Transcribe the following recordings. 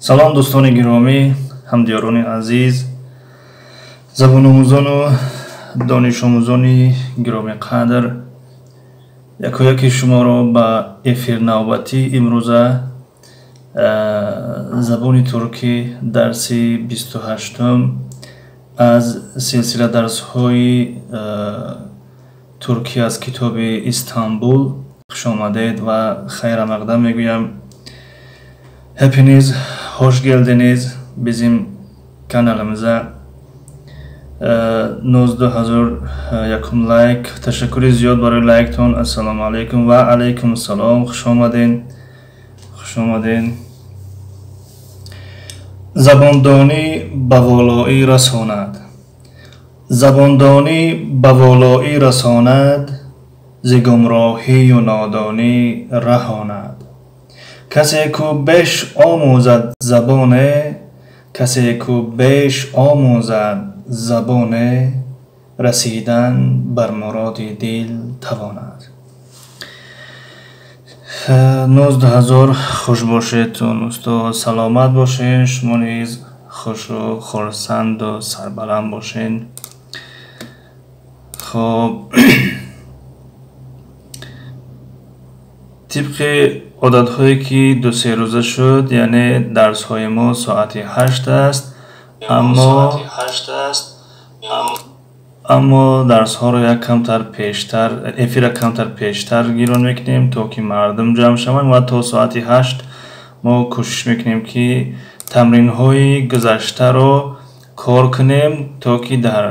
Салом дӯстони гиромӣ, ҳамдиёрони азиз, забономӯзону донишомӯзони гиромиқадр, якояки шуморо ба эфир навбатии имрӯза забони туркӣ дарси 28-ум аз силсила дарсҳои туркӣ аз китоби Истанбул хушомадед ва хайрамақдам мегӯям. Hepiniz hoş geldiniz bizim kanalımıza. 19 000 якум лайк. Ташаккури зиёд барои лайктон. Ассалому алайкум ва алайкум ассалом. Хуш омаден, хуш омаден. Забондонӣ ба волоӣ расонад, забондонӣ ба волоӣ расонад, зи гумроҳию нодонӣ раҳонад. Касе ку беш омӯзад забоне, касе ку беш омӯзад забоне, расидан бар муроди дил тавонад. 19 000. Хуш бошедтун, устод, саломат бошед. Шумо низ хушу хурсанду сарбаланд бошед. Хоб, тибқи одатҳое ки ду-се рӯза шуд, яъне дарсҳои мо соати 8 аст, аммо дарсҳоро як камтар пештар, эфира камтар пештар гирон мекунем, то ки мардум ҷамъ шаванд, ва то соати 8 мо кӯшиш мекунем, ки тамринҳои гузаштаро кор кунем, то ки дар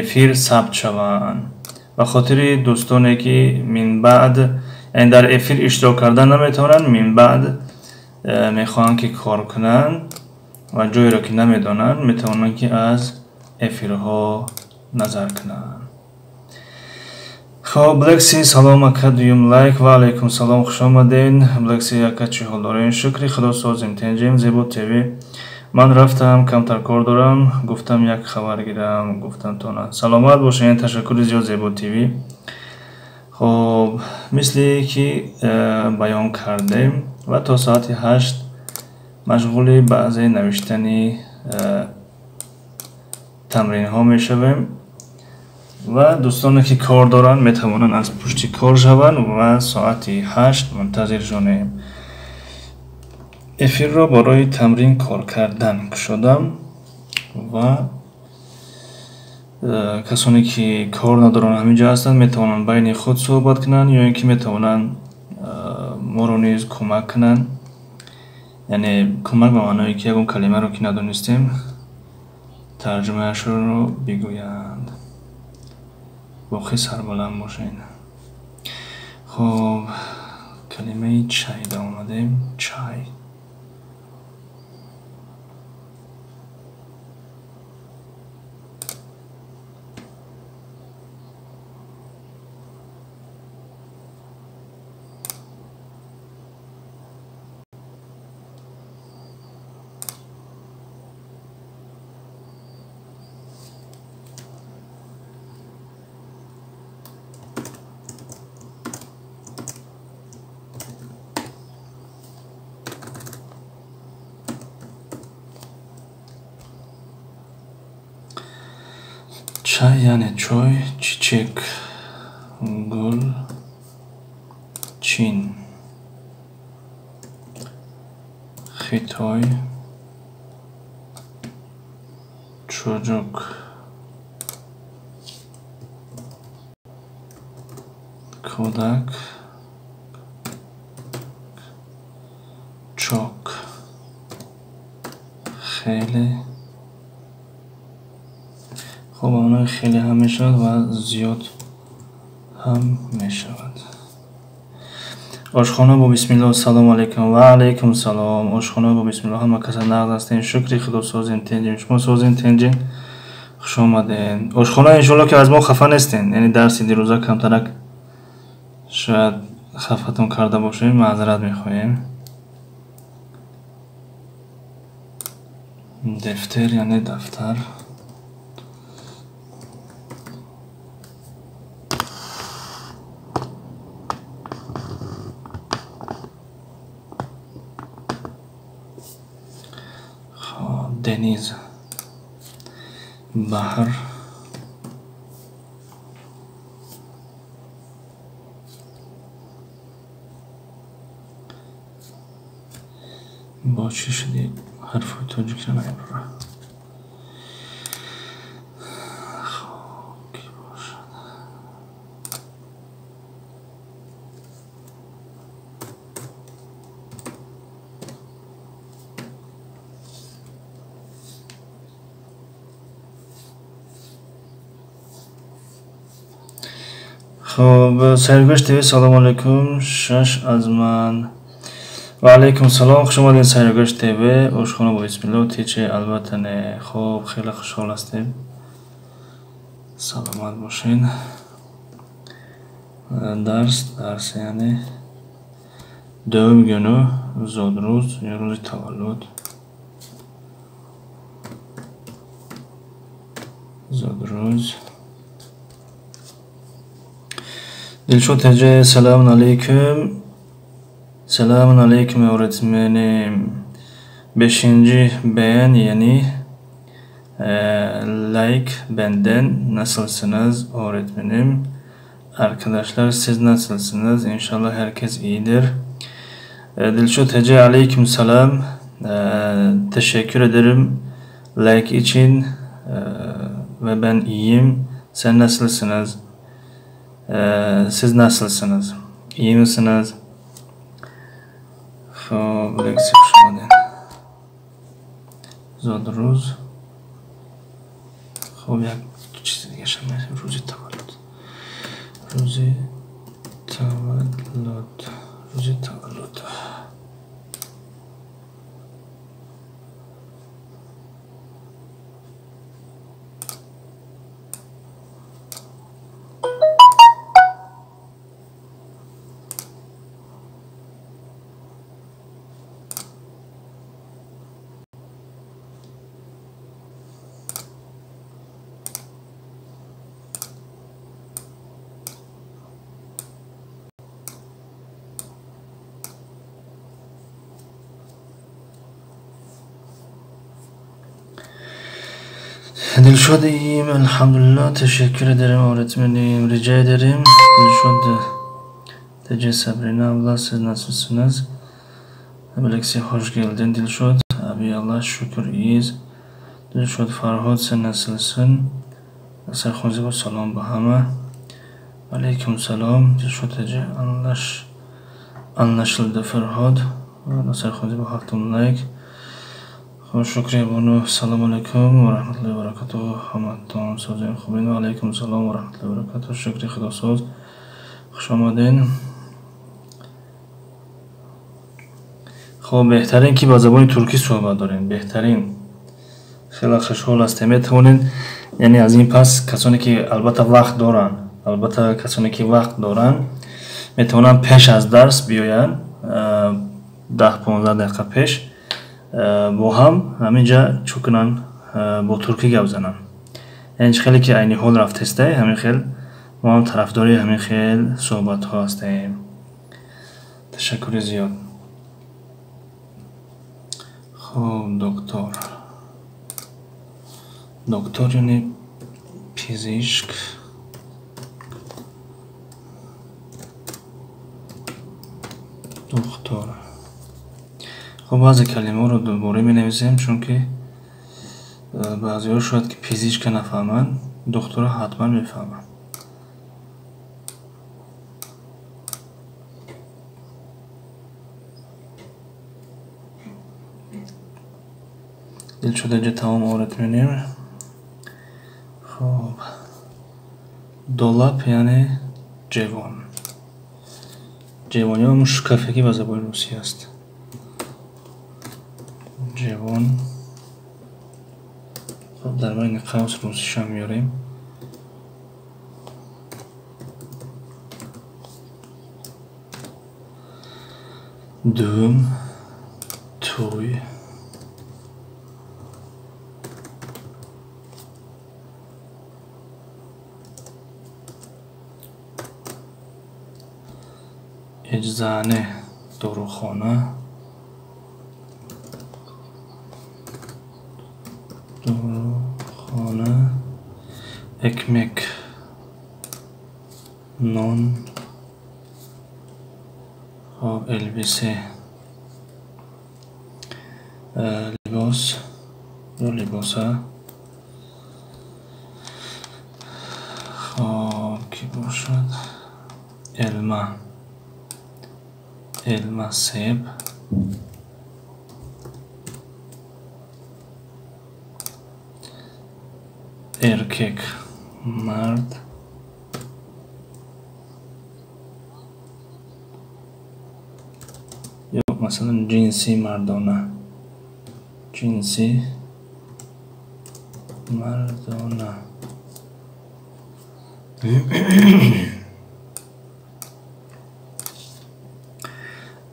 эфир сабт шаванд. Ба хотири дӯстоне ки минбаъд, яъне дар эфир иштирок кардан наметавонанд, минбаъд мехоҳанд ки кор кунанд ва ҷойеро ки намедонанд, метавонанд ки аз эфирҳо назар кунанд. Хоб, Блекси, салом ака, дуюм лайк. Ва алайкум салом, хуш омаден, Блекси ака. Чӣ ҳол дорем? Шукри Худо, созем, тенҷем. Зебо ТВ, ман рафтам, камтар кор дорам, гуфтам як хабар гирам, гуфтам тона. Саломат бошед, ташаккури зиёд, Зебо ТВ. Хоб, мисли ки баён кардем, ва то соати 8 машғули баъзе навиштани тамринҳо мешавем, ва дӯстоне ки кор доранд, метавонанд аз пушти кор шаванд ва соати 8 мунтазир шонем. Эфирро барои тамрин кор кардан кушодам ва касоне ки кор надоранд, ҳамин ҷо ҳастанд, метавонанд байни худ суҳбат кунанд ё ин ки метавонанд моро низ кӯмак кунанд, яъне кӯмак ба маъное ки ягон калимаро ки надонистем, тарҷумаашро бигӯянд. Боқӣ сарбаланд бошед. Хоб, калимаи чайда омадем. Чай. Çay яъне чой, çiçek гул, Чин, Хитой, çocuk, кӯдак, çok, хеле. Хуб, маънои хеле ҳам мешавад ва зиёд ҳам мешавад. Ошхона бо бисмилло, салому алайкум. Ва алайкум салом. Ошхона бо бисмилло, ҳама каса нағз ҳастем, шукри Худо, созем, тенҷем. Шумо созем, тенҷем, хуш омадем. Ошхона, иншоалло ки аз мо хафа нестен. Яъне дарси дирӯза камтарак шояд хафатон карда бошем, маъзарат мехоҳем. Defter яъне дафтар. Deniz, баҳр, бо чӣ шуди ҳарфҳои тоҷикиро намебарад. Хоб, ки бошад? Хоб, Сайргӯш ТВ, салому алайкум. Шаш аз ман. Ва алайкум салом, хуш омадед Сайргӯш ТВ. Ошхона бо бисмилло тиче, албатта не. Хоб, хеле хушҳол ҳастем. Саломат бошед. Дарс, дарс яъне дуюм гуноҳ, зодрӯз ё рӯзи таваллуд. Зодрӯз. Dilşod TC, selamun aleyküm. Selamun aleyküm öğretmenim. 5. beğen yani like benden. Nasılsınız öğretmenim? Arkadaşlar siz nasılsınız? İnşallah herkes iyidir. Dilşod TC, aleyküm selam. Teşekkür ederim like için ve ben iyiyim. Sen nasılsınız? Siz nasılsınız? İyi misiniz? Хоб, лекси хуш омадед. Зодрӯз. Хоб, як чизи дигаша мехоҳем. Рӯзи таваллуд. Рӯзи таваллуд. Рӯзи таваллуд. Dilşod iyiyim elhamdülillah. Teşekkür ederim öğretmenim. Rica ederim. Dilşod TC Sabrina abla siz nasılsınız? Bilekse hoş geldin Dilşod. Abi Allah şükür iyiyiz. Dilşod Farhod sen nasılsın? Sarhozibo salam bahama. Aleyküm selam. Dilşod TC anlaşıldı Farhod. Sarhozibo haftım like. Хуб, шукри бону. Салому алайкум ва раҳматуллоҳи ва баракатуҳ. Ҳаматон созем хубин. Ва алайкум салом ва раҳматуллоҳи ва баракатуҳ. Шукри худосоз. Хуш омаден. Хуб, беҳтарин ки ба забони туркӣ суҳбат дорем. Беҳтарин. Хеле хушҳол ҳастем. Метавонед, яъне аз ин пас касоне ки албатта вақт доранд, албатта касоне ки вақт доранд, метавонанд пеш аз дарс биёянд, 10-15 дақиқа пеш бо ҳам ҳаминҷа чӯ кунанд, бо туркӣ гап зананд. Яъне чӣ хеле ки айни ҳол рафтестай, ҳамин хел мо ҳам тарафдори ҳамин хел суҳбатҳо ҳастем. Ташаккури зиёд. Хуб, доктор. Доктор яъне пизишк. Доктор. Хуб, баъзе калимаҳоро дубора менависем, чунки баъзеҳо шояд ки пизишка нафаҳманд, докторро ҳатман мефаҳманд. Дилшод инҷа тамом орад мебинем. Хуб, долаб яъне ҷевон. Ҷевон ё ҳамун шкафе ки ба забони русӣ аст. Ҷевон. Хуб, дар байни қавс русишам меорем. Дуюм, тӯй. Eczane, дорухона. Ekmek, нон. Хоб, elbise, либос ё либоса. Хоб, кӣ бошад? Elma, elma себ. Erkek, мард. Ё масалан ҷинси мардона, ҷинси мардона.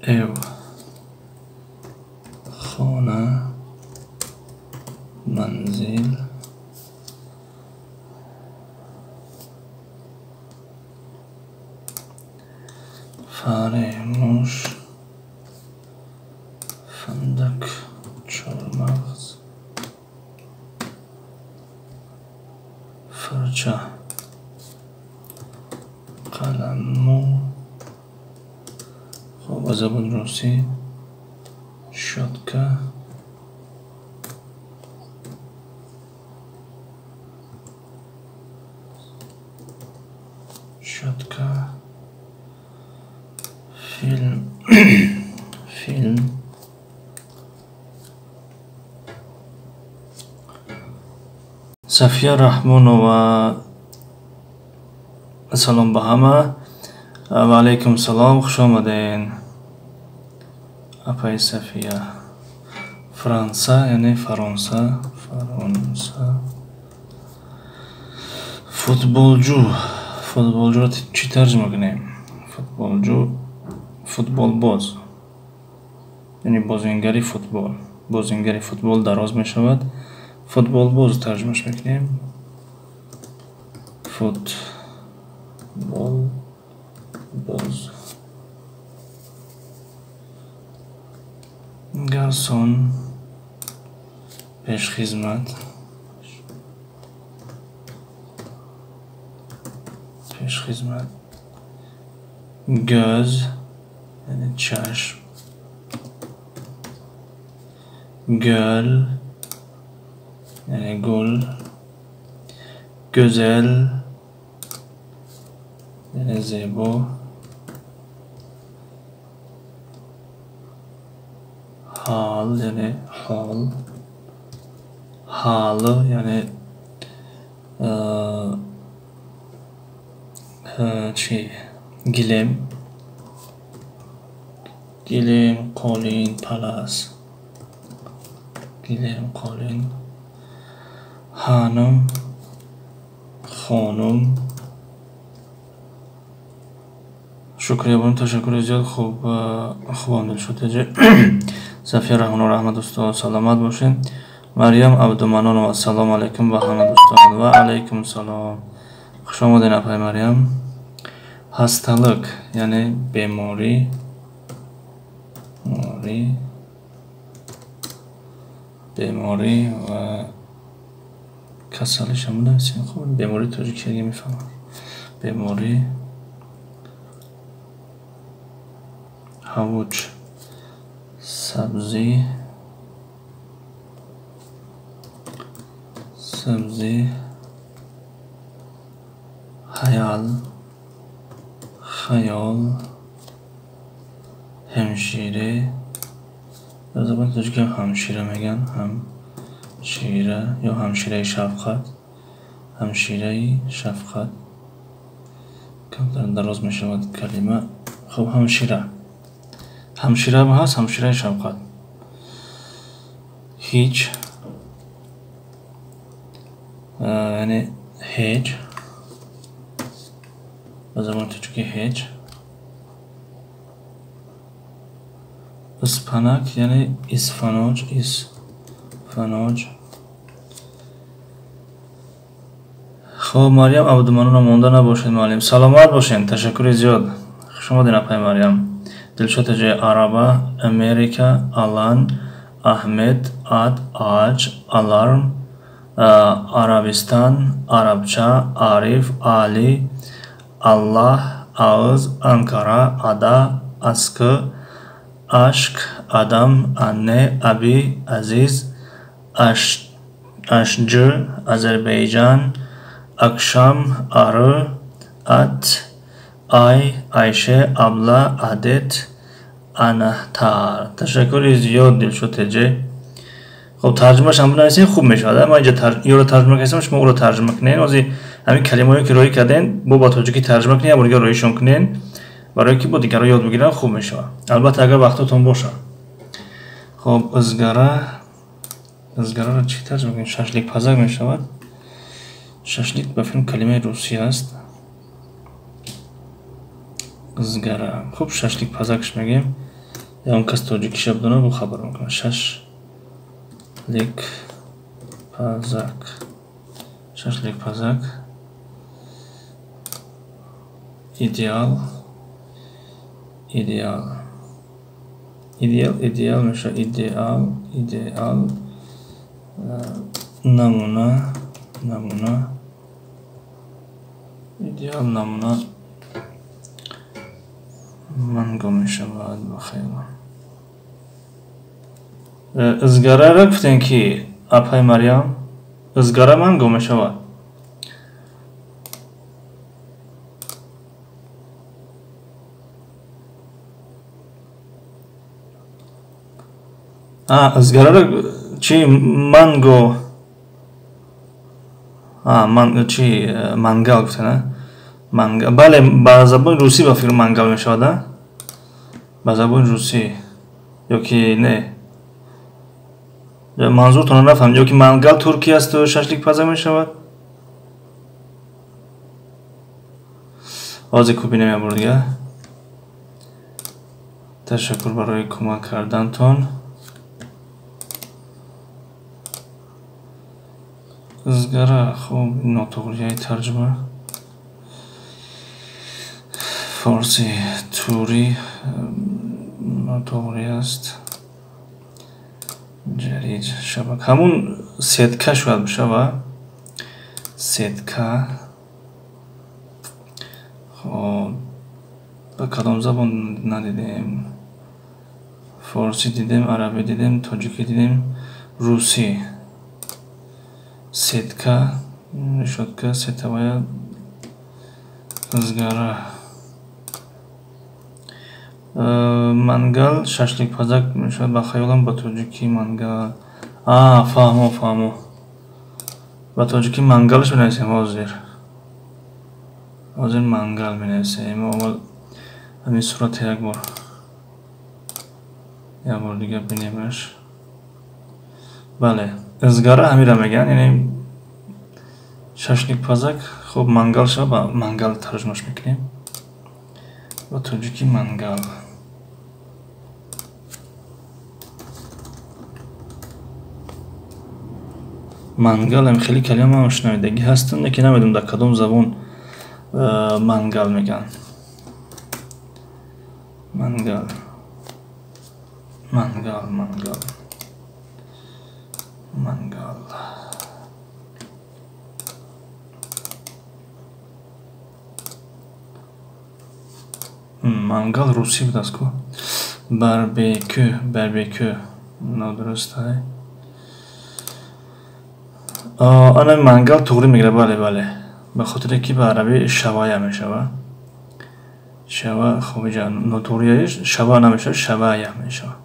Ev, хона, манзил. Фаре, муш, фандак, чормағз, фарча, қаламмӯ. Хоб, ба забони русӣ щётка. Щётка. Филм, филм. Сафия Раҳмонова, салом ба ҳама. Ва алайкум салом, хуш омаден апаи Сафия. Франса, яъне Фаронса, Фаронса. Футболҷӯ, футболҷӯро чӣ тарҷума кунем? Футболҷӯ, футболбоз, яъне бозингари футбол. Бозингари футбол дароз мешавад. Футболбоз тарҷумаш мекунем. Футболбоз. Гарсон, пешхизмат, пешхизмат. Гӯз, яъне чашм. Гул, яъне гул. Гӯзал, яъне зебо. Ҳол, яъне ҳол. Ҳолу, яъне чӣ? Гилем, гилем, қолин, палас. Гилем, қолин. Ҳанум, хонум. Шукрия бонум, ташаккури зиёд. Хуб, хубам Дилшод аҷи. Сафия Раҳмонова, раҳмат устод, саломат бошед. Марьям Абдуманонова, ассалому алайкум ба ҳама дӯстон. Ва алайкум салом, хуш омадед апаи Марьям. Ҳасталик, яъне беморӣ, беморӣ ва касалиша менависем. Хуб, бемории тоҷикӣ мефаҳмам. Беморӣ. Ҳавуҷ, сабзӣ, сабзӣ. Хаёл, хаёл. Ҳамшира, дар забони тоҷикӣ ҳам ҳамшира мегӯянд. Ҳамшира ё ҳамшираи шафқат, ҳамшираи шафқат. Камтар дароз мешавад калима. Хуб, ҳамшира, ҳамшира ҳаст, ҳамшираи шафқат. Ҳеҷ, яъне ҳеҷ, ба забони тоҷикӣ ҳеҷ. Испанак, яъне исфаноҷ, исфаноҷ. Хуб, Марьям Абдуманонова, монда набошед муаллим. Саломат бошед, ташаккури зиёд. Хуш омадед апаи Марьям. Дилшод аҷи, араба, Америка, Алан, Аҳмед, ад, аҷ, аларм, Арабистан, Арабча, Ариф, Али, Аллаҳ, Аъз, Анкара, Ада, Аскы, Ашк, Адам, Анне, Аби, Азиз, Ашҷ, Азербайҷан, Акшам, Ары, Ат, Ай, Айше, Абла, Адет, Анаҳтар. Ташаккури зиёд, Дилшод Теҷе. Хоб, тарҷумаашам бинависем, хуб мешавад. Ман инҷа ёро тарҷума кардам, шумо ӯро тарҷума кунед. Ҳозир ҳамин калимаҳое ки роҳӣ кардем, бо ба тоҷикӣ тарҷума кунед, як бор дигар роҳишон кунед, барое ки бо дигарро ёд бигиранд, хуб мешавад. Албатта, агар вақтотон бошад. Хоб, ызгара, ызгараро чӣ тарҷума кунем? Шашликпазак мешавад. Шашлик ба филм калимаи русӣ аст. Ызгара. Хуб, шашликпазакш мегӯем. Ягон кас тоҷикиша бидонад, бо хабар мекунад. Шашликпазак. Шашликпазак. Идеал. Идеал. Идеал, идеал мешавад. Идеал, идеал. Намуна, намуна. Идеал, намуна. Манго мешавад ба хаёлам. Ызгараро гуфтем ки апай Марьям, ызгара манго мешавад. Ызгараро чи манго, ман чи мангал гуфтем, а? Мангал. Бале, ба забони русӣ ба фикр мангал мешавад, а? Ба забони русӣ ё ки не? Манзуртонро нафаҳмидам. Ё ки мангал туркӣ асту шашликпазак мешавад? Ҳозир кӯбинем як бор дигар. Ташаккур барои кӯмак кардантон. Ызгара, хуб, нотуғрияи тарҷума. Форсӣ, турӣ нотуғрӣ аст. Ҷариҷ, шабак. Ҳамун сетка шояд бишава. Сетка. Хоб, ба кадом забон надидем? Форсӣ дидем, арабӣ дидем, тоҷикӣ дидем, русӣ. Сетка, решётка, сетовая, ызгара. Мангал, шашликпазак мешавад ба хаёлам ба тоҷикӣ мангал. Фаҳмо, фаҳмо. Ба тоҷикӣ мангалш менависем ҳозир. Ҳозир мангал менависем. Аввал ҳамин сурата як бор. Як бор дигар бинемаш. Бале, ызгара ҳамира мегӯянд, яъне шашликпазак. Хуб, мангал шава, ба мангал тарҷумаш мекунем. Ба тоҷикӣ мангал. Мангал ҳам хеле калима ман шунавидагӣ ҳастам, лекин намедонам дар кадом забон мангал мегӯянд. Мангал. Мангал, мангал. Мангал. Мангал русӣ будааст ку? Барбекю, барбекю. Нодуруст ай. Ана мангал туғрӣ мегирад, бале, бале. Ба хотире ки ба арабӣ шавая мешавад. Шава, хоб, иҷа нотуғрияш шава намешавад, шавая мешавад.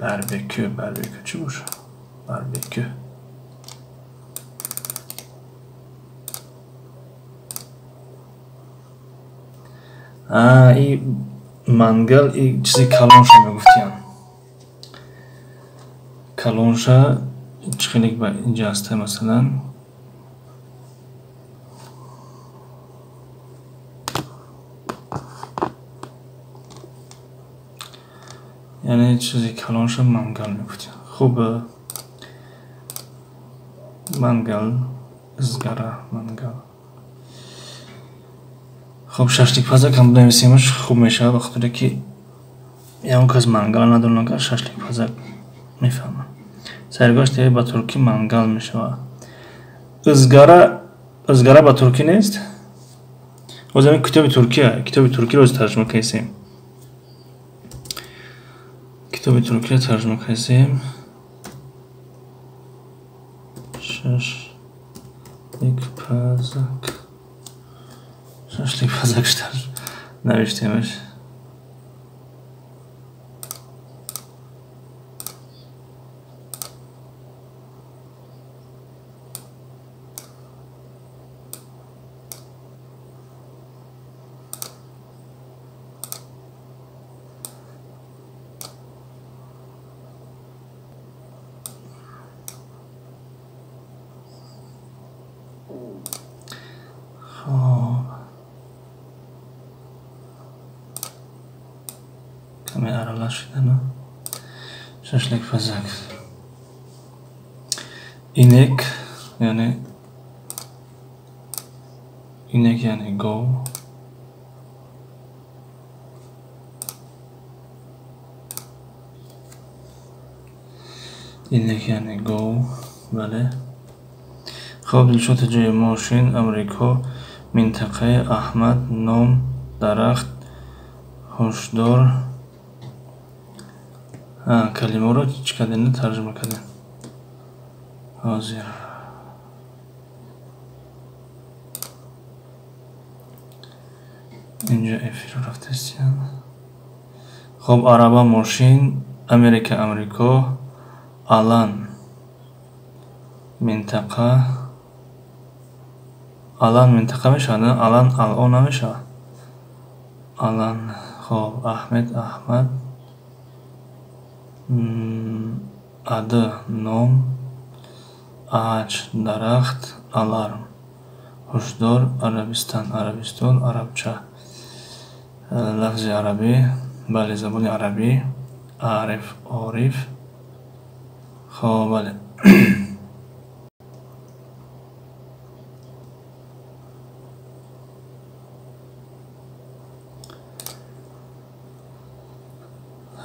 Барбекю, барбекю чӣ бошад? Барбекю. И мангал, и чизи калонша мегуфтиям. Калонша чӣ хеле ба инҷа ҳаста, масалан. Яъне чизи калонша мангал мегуфтиям. Хуб, мангал, ызгара, мангал. Хуб, шашликпазак ҳам бинависемаш хуб мешавад, ба хотире ки Ягон кас мангал надонад, агар шашликпазак мефаҳмад. Сайргоҳ ТВ ба туркӣ мангал мешавад. Ызгара, ызгара ба туркӣ нест? Боз ҳамин китоби туркия, китоби туркиро оз тарҷума кардем. Китоби туркиро тарҷума кардем. Шашликпазак. Шашликпазак навиштемаш. Каме аралаш шудана. Шашликпазак. Инек, яъне инек, яъне гов. Инек яъне гов, бале. Хоб, Дилшод, ҷои мошин, Амрико, минтақаи Аҳмад, ном, дарахт, ҳушдор. Калимаро чӣ кардем? Тарҷума кардем. Ҳозир. Инҷо эфирро рафтастиян. Хоб, араба, мошин, Америка, Амрико, алан, минтақа. Алан минтақа мешавад, алан алъон намешавад. Алан. Хоб, Аҳмед, Аҳмад. Ад, ном, аҷ, дарахт, аларм, ҳушдор, Арабистан, Арабистон, арабча, лафзи арабӣ, бале, забони арабӣ, ариф, ориф. Хоб, бале.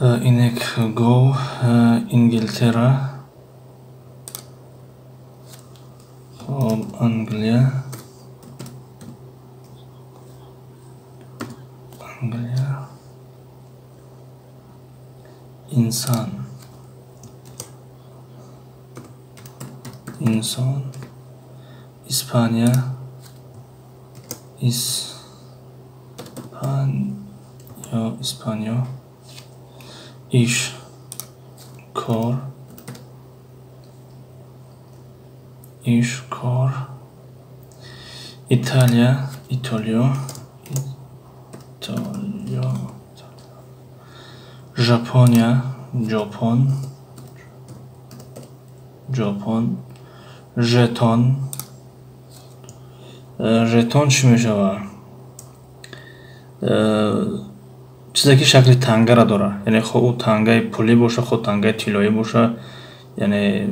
Инек, гов, Ингилтера, хоб, Англия, Англия, инсан, инсон, Испания, Испаниё, Испаниё, иш, кор, иш, кор, Италия, Итолиё, Итолиё, Жапония, Ҷопон, Ҷопон, жетон. Жетон чӣ мешавад? Чизе ки шакли тангара дорад, яъне хо ӯ тангаи пулӣ боша, хо тангаи тиллоӣ боша, яъне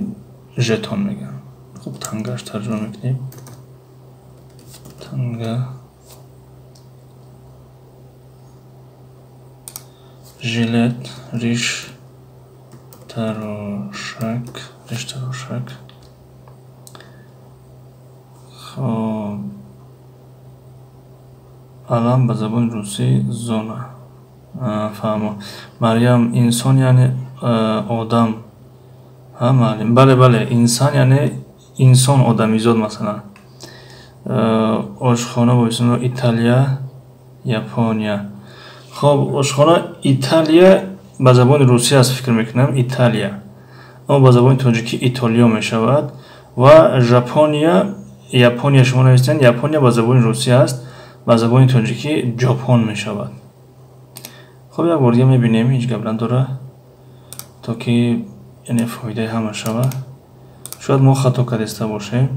жетон мегӯянд. Хуб, тангааш тарҷума мекунем. Танга, жилет, риш, тарошак, риш тарошак. Хоб, алам ба забони русӣ зона. Фаҳмо. Марьям, инсон яъне одам. Ҳа, маълим. Бале, бале, инсан яъне инсон, одамизод масалан. Ошхона бо исми Италия, Япония. Хоб, ошхона Италия ба забони русӣ аст, фикр мекунам, Италия. Аммо ба забони тоҷикӣ Итолиё мешавад ва Жапония, Япония шумо навистед, Япония ба забони русӣ аст, ба забони тоҷикӣ Ҷопон мешавад. Хоб, як бор дига мебинем, ҳеҷ гап надора, то ки яъне фоидаи ҳама шавад. Шояд мо хато кардеста бошем.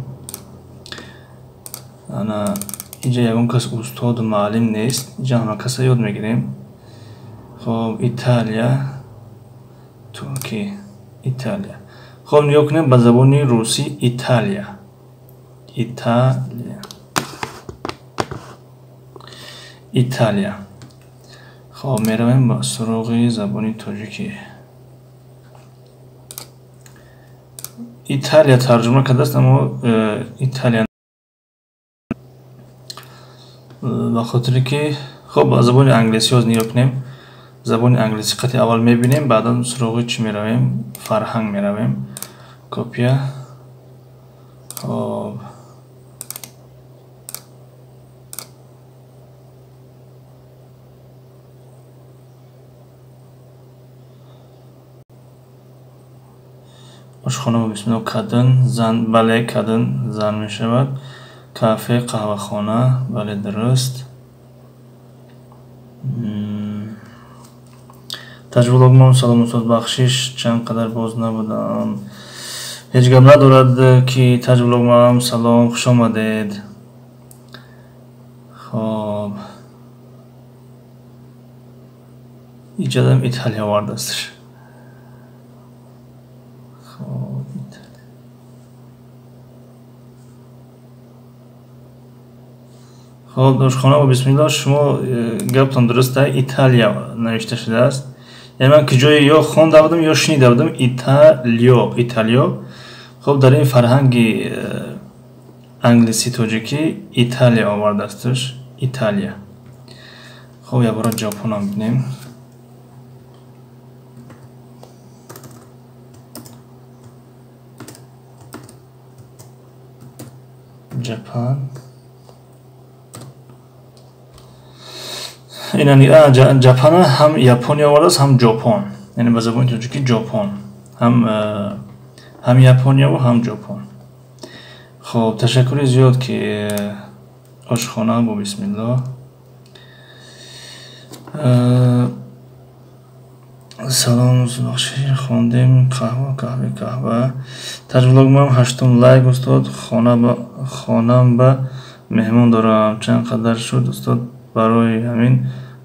Ана инҷа ягон кас устоду маълим нест, инҷа ҳама каса ёд мегирем. Хоб, Италия, Туркӣ, Италия. Хоб, нигоҳ кунем ба забони русӣ Италия, Италия, Италия. Хоб, меравем ба суроғи забони тоҷикӣ. Италия тарҷума кардааст, аммо Италия ба хотире ки хоб ба забони англисӣ ҳоз нигоҳ кунем. Забони англисӣ қати аввал мебинем, баъдан суроғи чӣ меравем? Фарҳанг меравем. Копия. Хоб. Ошхона бо бисмилло кадын, зан, бале, кадын зан мешавад. Кафе, қаҳвахона, бале, дуруст. Таҷвулогмон салом устод, бахшиш чанд қадар боз набудам. Ҳеҷ гап надорад ки Таҷвулогмам, салом, хуш омадед. Хоб. Иҷодам Италия овардааст. Хоб, Италия. Хоб, ошхона бо бисмилло, шумо гаптон дуруст, Италия навишта шудааст. Яъне ман ки ҷое ё хонда будам, ё шунида будам Италиё, Италиё. Хоб, дар ин фарҳанги англисӣ тоҷикӣ Италия овардаастш, Италия. Хоб, як бора Ҷопонам бинем. Ҷапан. Ҷапана ҳам Япония овардааст, ҳам Ҷопон. Яъне ба забони тоҷикӣ Ҷопон. Ҳам Японияву ҳам Ҷопон. Хоб, ташаккури зиёд ки ошхона бо бисмилло. Салом, бахшиш, хондем қаҳва, қаҳве, қаҳва. Таҷвулогмам ҳаштум лайк устод, хонам ба меҳмон дорам. Чанд қадар шуд устод, барои ҳамин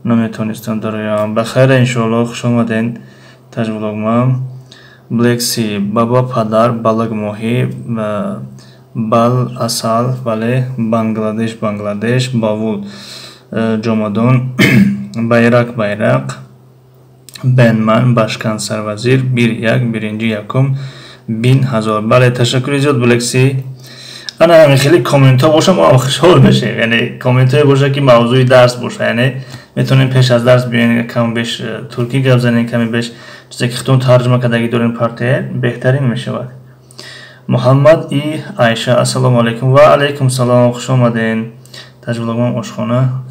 наметонистам дароям. Ба хайр иншоалло, хуш омаден Таҷвулогмам. Блекси, баба, падар, балак, моҳӣ, бал, асал, бале, Бангладеш, Бангладеш, бавул, ҷомадон, байрак, байрақ, бенман, башкан, сарвазир, бир, як, биринҷи, якум, бин, ҳазор. Бале, ташаккури зиёд Блекси. Ана ҳамин хеле комментҳо боша, мо ҳам хушҳол мешавем. Яъне комментҳое боша ки мавзӯи дарс боша, яъне метавонем пеш аз дарс биёем, кам беш туркӣ гап занем, каме беш чизе ки худтон тарҷума кардагӣ дорем партия, беҳтарин мешавад. Муҳаммад и Айша, ассалому алайкум ва алайкум салом, хуш омаден. Таҷвулогмон ошхона,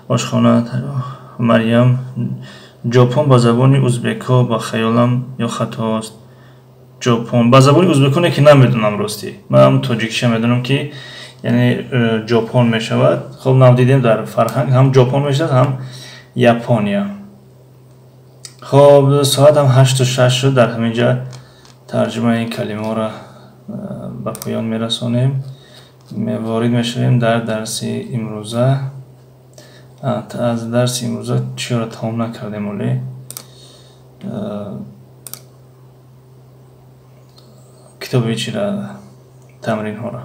ошхона, Марьям, Ҷопон ба забони узбекҳо ба хаёлам ё хатост? Ҷопон ба забони узбеконе ки намедонам ростӣ. Ман ҳам тоҷикиша медонам ки яъне Ҷопон мешавад. Хоб, нав дидем дар фарҳанг ҳам Ҷопон мешавад, ҳам Япония. Хоб, соат ҳам 8:06 шуд. Дар ҳамин ҷа тарҷумаи калимаҳоро ба поён мерасонем. Ворид мешавем дар дарси имрӯза. Аз дарси имрӯза чиро тамом накардем оле? Китоби чира, тамринҳоро.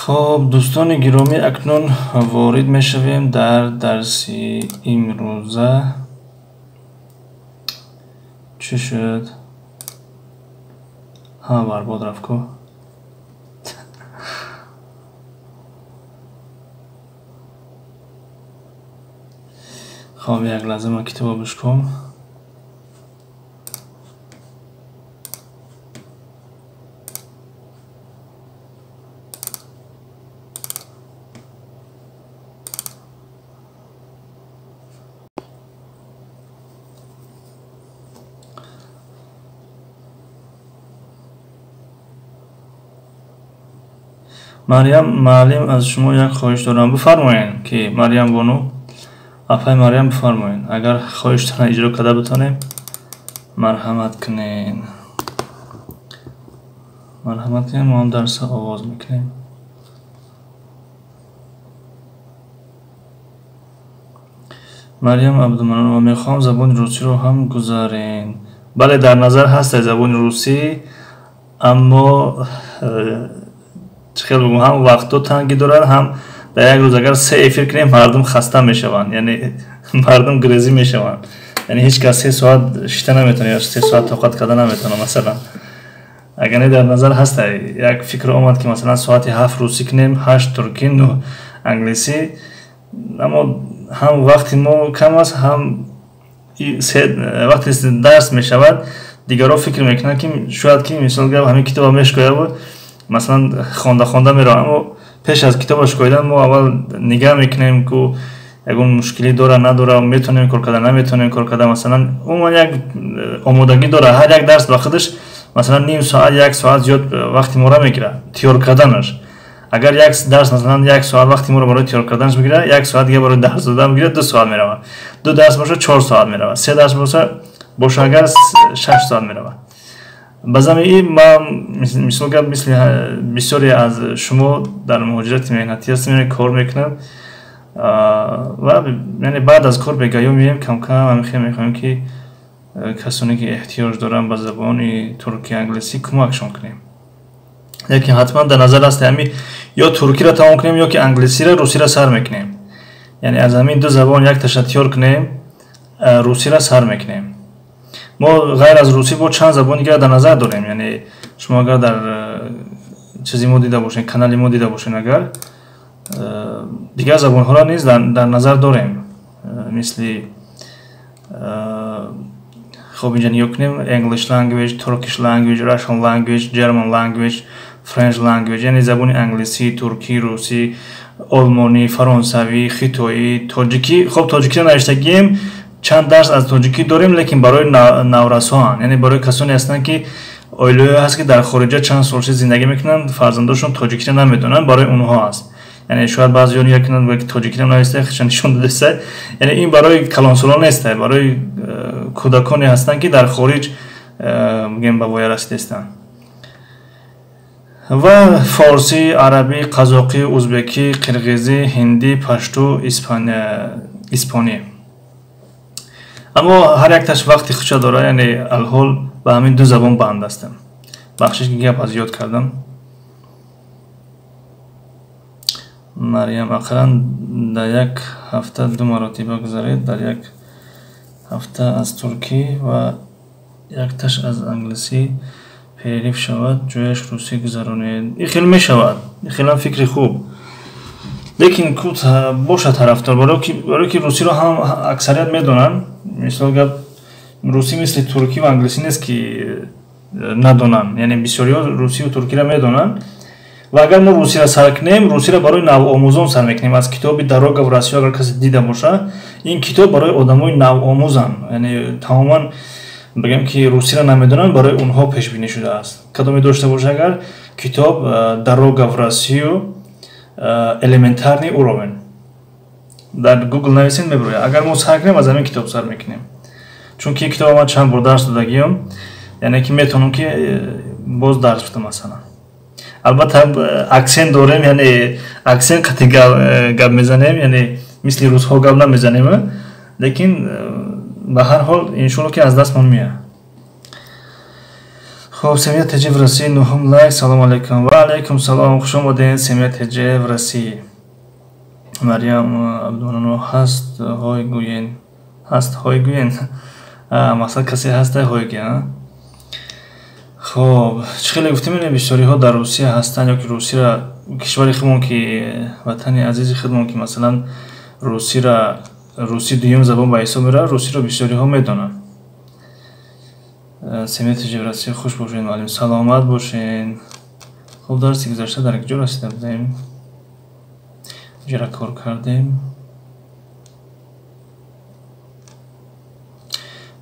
Хоб, дӯстони гиромӣ, акнун ворид мешавем дар дарси имрӯза. Чӣ шуд? Ҳама барбод рафт ку. Хоб, як лаҳза ман китобро бишком. Марьям муаллим, аз шумо як хоҳиш дорам. Бифармоед ки Марьям бону, апай Марьям бифармоед. Агар хоҳиштонро иҷро карда битонем, марҳамат кунед. Марҳамат кунед, мо ҳам дарсро оғоз мекунем. Марьям Абдуманонова, мехоҳам забони русиро ҳам гузарен. Бале, дар назар ҳаст забони русӣ, аммо чӣ хел бигӯм, ҳам вақтҳо тангӣ дорад, ҳам дар як рӯз агар се эфир кунем, мардум хаста мешаванд, яъне мардум грезӣ мешаванд. Яъне ҳеҷ кас 3 соат шита наметавонад ё 3 соат тоқат карда наметавонад, масалан. Агар не, дар назар ҳаст, як фикр омад, ки масалан соати 7 русӣ кунем, 8 туркӣ, 9 англисӣ, аммо ҳам вақти мо кам аст, ҳам вақте дарс мешавад, дигарҳо фикр мекунанд, ки шояд ки мисол гап ҳамин китоба мешкояву масалан хонда хонда меравам. Аммо пеш аз китоба шкоидан мо аввал нигаҳ мекунем, ку ягон мушкилӣ дора, надора, метавонем кор карда, наметавонем кор карда. Масалан, умуман як омодагӣ дора. Ҳар як дарс ба худаш масалан ним соат, як соат зиёд вақти моро мегирад тиёр карданаш. Агар як дарс масалан як соат вақти моро барои тиёр карданаш бигирад, як соат дига барои дарс додан бигирад, 2 соат меравад. Ду дарс бошад, 4 соат меравад, се дарс боша агар, 6 соат меравад. Ба замии ман, мисол гап, мисли бисёре аз шумо дар муҳоҷирати меҳнатӣ ҳастем, кор мекунам ва яъне баъд аз кор бегаё меем, камкам ҳамихел мехоҳем, ки касоне ки эҳтиёҷ доранд ба забони турки, англисӣ, кӯмакшон кунем. Лекин ҳатман дар назар аст, ҳами ё туркиро тамом кунем, ё ки англисиро, русиро сар мекунем. Яъне аз ҳамин ду забон якташа тиёр кунем, русиро сар мекунем. Мо ғайр аз русӣ бо чанд забони дигар дар назар дорем. Яъне шумо агар дар чизи мо дида бошед, канали мо дида бошед, агар дигар забонҳоро низ дар назар дорем, мисли, хоб, инҷа нигоҳ кунем: English language, Turkish language, Russian language, German language, French language. Яъне забони англисӣ, туркӣ, русӣ, олмонӣ, фаронсавӣ, хитоӣ, тоҷикӣ. Хоб, тоҷикиро навиштагием, чанд дарс аз тоҷикӣ дорем, лекин барои наврасоанд, яъне барои касоне ҳастанд, ки оилаҳое ҳаст, ки дар хориҷа чанд сол шуд зиндагӣ мекунанд, фарзандошон тоҷикиро намедонанд, барои онҳо аст. Яъне шояд баъзеҳо нигоҳ кунанд, ки тоҷикиро нависта, хеша нишон дадаста. Яъне ин барои калонсолон нест, барои кӯдаконе ҳастанд, ки дар хориҷ, бигем, ба воя расидаистанд. Ва форсӣ, арабӣ, қазоқӣ, узбекӣ, қирғизӣ, ҳиндӣ, пашту, испонӣ. Аммо ҳар якташ вақти худша дорад. Яъне алҳол ба ҳамин ду забон банд ҳастам. Бахшиш, ки гап аз ёд кардам. Марьям, ақаллан дар як ҳафта ду маротиба гузаред. Дар як ҳафта аз туркӣ ва якташ аз англисӣ, перерыв шавад, ҷояш русӣ гузаронед. Ин хел мешавад, ин хелам фикри хуб, лекин кут бошад тарафдор, барое ки русиро ҳам аксарият медонанд. Мисол гап, русӣ мисли туркӣ ва англисӣ нест, ки надонанд. Яъне бисёриҳо русию туркиро медонанд. Ва агар мо русиро сар кунем, русиро барои навомӯзон сар мекунем аз китоби «Дорога в Россию». Агар касе дида боша, ин китоб барои одамои навомӯзанд, яъне тамоман, бигем, ки русиро намедонанд, барои онҳо пешбинӣ шудааст. Кадоме дошта боша агар китоб «Дорога в Россию», элементарный уровень, дар Google нависед, мебирояд. Агар мо сар кунем, аз ҳамин китоб сар мекунем, чунки ин китоба ман чанд бор дарс додагиём, яъне ки метавонам, ки боз дарс бидам. Масалан, албатта, акцент дорем, яъне акцент қати гап мезанем, яъне мисли русҳо гап намезанем, лекин ба ҳар ҳол, иншоалло, ки аз дастмон меяд. Хоб, Семья ТЖ в России, нуҳум лайк. Салому алайкум. Ва алайкум салом, хуш омадед, Семья ТЖ в России. Марьям Абдуманонова, ҳаст ҳой гӯен, ҳаст ҳой гӯен, мақсад касе ҳаста ҳой гӯен. Хоб, чӣ хеле гуфтем, ине бисёриҳо дар Русия ҳастанд ё ки Русияро, кишвари худмон, ки ватани азизи худмон, ки масалан русира, русӣ дуюм забон ба ҳисоб меравад, русиро бисёриҳо медонанд. Семья ТЖ в Россия, хуш бошед, муаллим, саломат бошед. Хуб, дарси гузашта дар куҷо расида будем? Ҷара кор кардем.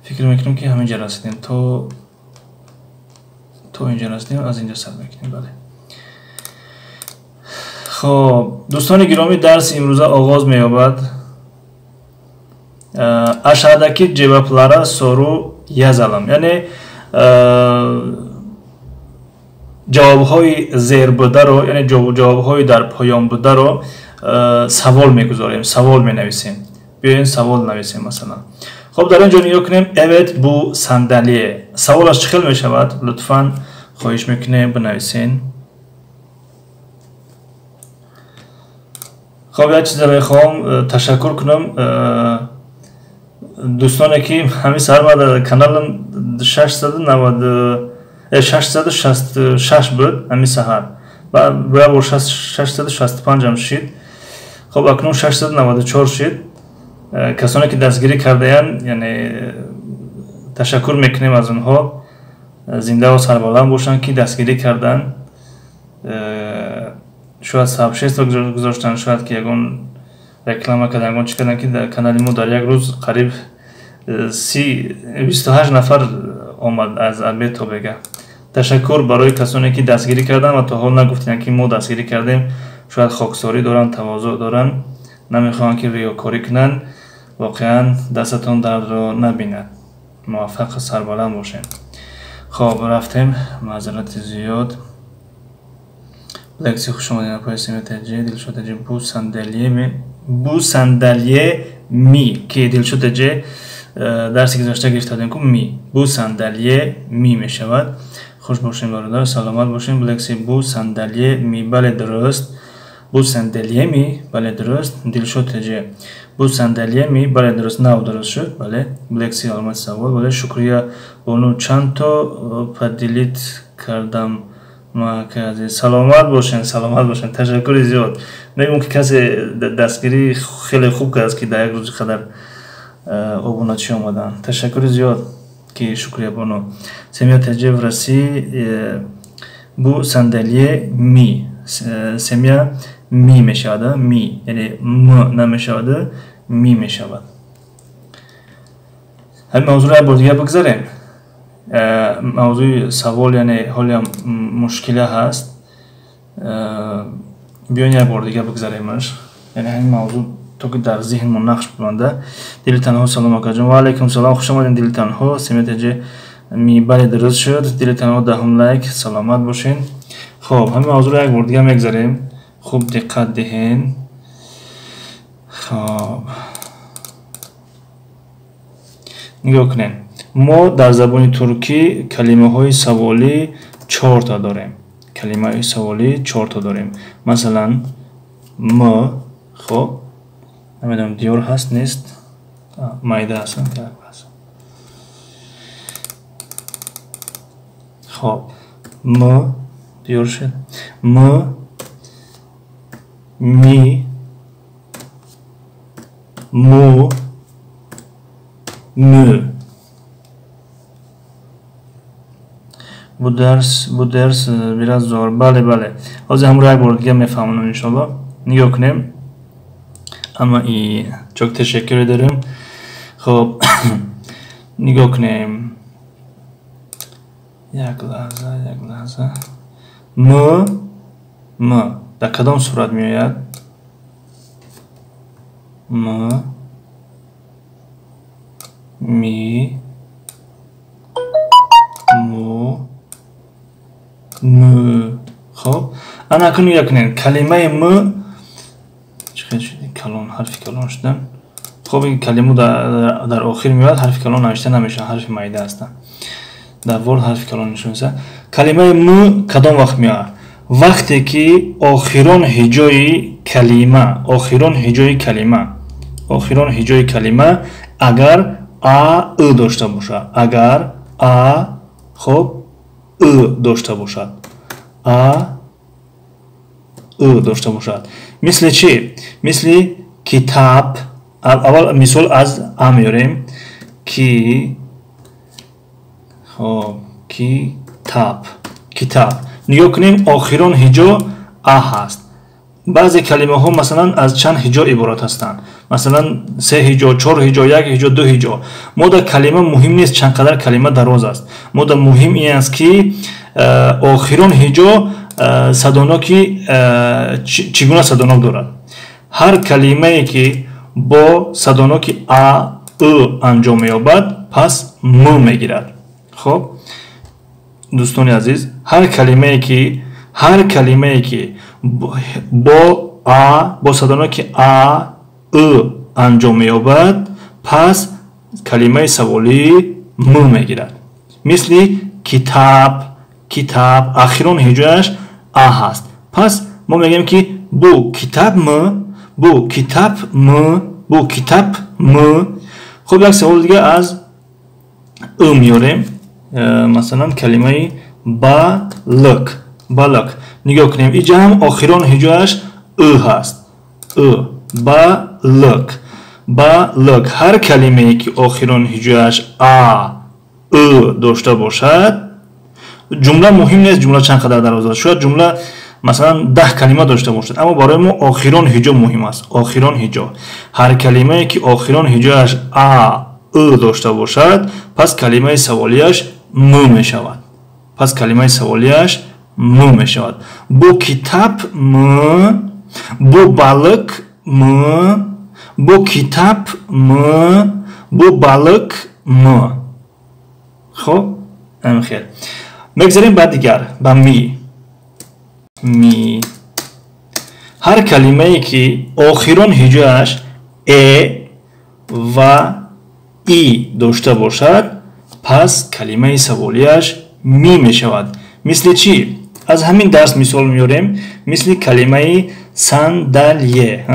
Фикр мекунам, ки ҳамин ҷа расидем, то инҷа расидем, аз инҷа сар мекунем. Бале. Хоб, дӯстони гиромӣ, дарси имрӯза оғоз меёбад. Aşağıdaki cevaplara soru yazalım. Яъне ҷавобҳои зербударо, яъне ҷавобҳои дар поён бударо савол мегузорем, савол менависем. Биёен савол нависем масалан. Хоб, дар ин ҷо нигоҳ кунем. Evet, bu sandalye. Саволаш чӣ хел мешавад? Лутфан хоҳиш мекунем бинависен. Хоб, як чизе мехоҳам ташаккур кунам дӯстоне ки ҳамин саҳар ма дар каналам 696 буд ҳамин саҳар. Ба бор 665 ам шид. Хоб, акнун 694 шид. Касоне ки дастгирӣ кардаянд, яъне ташаккур мекунем аз онҳо. Зиндаву сарбаланд бошанд ки дастгирӣ карданд. Шояд сообщество гузоштанд, шояд ки ягон реклама карданд, ягон чӣ карданд ки дар канали мо дар як рӯз қариб 28 нафар омад аз обед то бега. Ташаккур барои касоне ки дастгирӣ карданд ва то ҳол нагуфтанд ки мо дастгирӣ кардем. Шояд хоксорӣ доранд, тавозӯъ доранд, намехоҳанд ки риёкорӣ кунанд. Воқеан дастатон дардро набинад. Муваффақу сарбаланд бошед. Хоб, рафтем. Маъзарати зиёд. Лекси, хуш омадед апои Семетаҷи, Дилшодаҷи. Bu sandalye mi? Bu sandalye mi ки Дилшодаҷи дарси гузашта гирифта будем ку mi. Bu sandalye mi мешавад. Хуш бошем бародар, саломат бошем. Лекси, bu sandalye mi? Бале, дуруст. Bu sandalye mi? Бале, дуруст. Дилшодаҷи, bu sandalye mi? Бале, дуруст. Нав дуруст шуд. Бале. Лекси, аломати савол. Бале. Шукрия бону, чанд то поделить кардам. Саломат бошен, саломат бошен. Ташаккури зиёд. Мегӯм ки касе дастгирӣ хеле хуб кардааст ки дар як рӯзи қадар обуначӣ омаданд. Ташаккури зиёд ки Шукрия бону. Семья ТЖ в России bu sandalye mi. Семья mi мешавад, mi, яъне м намешавад, ми мешавад. Ҳамин мавзӯъро як бор дигар бигзарем. Мавзӯи савол, яъне ҳолиам мушкила ҳаст. Биён як бор дигар бигзаремаш. Яъне ҳамин мавзӯъ то ки дар зеҳнмон нақш бимонда. Дили танҳо, салом акаҷон. Ва алайкум салом, хуш омадед дили танҳо. Семетаҷи ми, бале, дуруст шуд. Дили танҳо даҳум лайк, саломат бошед. Хоб, ҳамин мавзӯъро як бор дигар мегзарем. Хуб диққат диҳен. Хоб, нигоҳ кунед. Мо дар забони туркӣ калимаҳои саволӣ чорта дорем. Калимаҳои саволӣ чорта дорем. Масалан, м, хоб, намедонам диёр ҳаст, нест, майда ҳаст. Хоб, м диёр шуд. М, ми, му, мü. Bu ders biraz zor. Бале, бале. Ҳозир ҳамро як бор дига мефаҳмонам иншоалло. Нигоҳ кунем. Ама и çok teşekkür ederim. Хоб, нигоҳ кунем. Як лаҳза, як лаҳза. М, м дар кадом сурат меояд? М, ми, му, мü. Хоб, ана акнун нигоҳ кунед. Калимаи м чӣ хел шуд? Калон, ҳарфи калон шуда. Хоб, ин калима дар охир меояд, ҳарфи калон навишта намешавад, ҳарфи майда ҳастанд. Дар Word ҳарфи калон нишон аст. Калимаи м кадом вақт меояд? Вақте ки охирон ҳиҷои калима, охирон ҳиҷои калима, охирон ҳиҷои калима агар а, ы дошта бошад, агар а, хоб, ы дошта бошад, а, ы дошта бошад. Мисли чӣ? Мисли китаб. Аввал мисол аз а меорем. Ки, хоб, китаб, китаб. Нигоҳ кунем, охирон ҳиҷо а ҳаст. Баъзе калимаҳо масалан аз чанд ҳиҷо иборат ҳастанд. Масалан, се ҳиҷо, чор ҳиҷо, як ҳиҷо, ду ҳиҷо. Мо дар калима муҳим нест чанд қадар калима дароз аст. Мо дар муҳим ин аст ки охирон ҳиҷо садоноки чӣ гуна садонок дорад. Ҳар калимае ки бо садоноки а, ы анҷом меёбад, пас м мегирад. Хоб, дӯстони азиз, ҳар калимае ки бо а, бо садоноки а, ы анҷом меёбад, пас калимаи саволӣ мӯ мегирад. Мисли китаб, китаб, ахирон ҳиҷояш а ҳаст. Пас мо мегӯем, ки бу китаб мӯ, бу китаб мӯ, бу китаб мӯ. Хуб, як савол дига аз ӯ меёрем. Масалан, калимаи балык, балык. Нигоҳ кунем, иҷа ҳам охирон ҳиҷояш ӯ ҳаст. Ӯ, балык, балык. Ҳар калимае ки охирон ҳиҷояш а, ӯ дошта бошад, ҷумла муҳим нест, ҷумла чанд қадар дароз аст. Шояд ҷумла масалан 10 калима дошта бошад, аммо барои мо охирон ҳиҷо муҳим аст. Охирон ҳиҷо. Ҳар калимае ки охирон ҳиҷояш а, ӯ дошта бошад, пас калимаи саволияш мӯ мешавад. Пас калимаи саволияш мӯ мешавад. Бу китаб мӯ, бу балык мӯ, бу китаб мӯ, бу балык мӯ. Хуб, ҳамин хел. Мегзарем ба дигар, ба ми. Ми. Ҳар калимае ки охирон ҳиҷояш э ва и дошта бошад, пас калимаи саволияш ми мешавад. Мисли чӣ? Аз ҳамин дарс мисол меёрем. Мисли калимаи сандалие.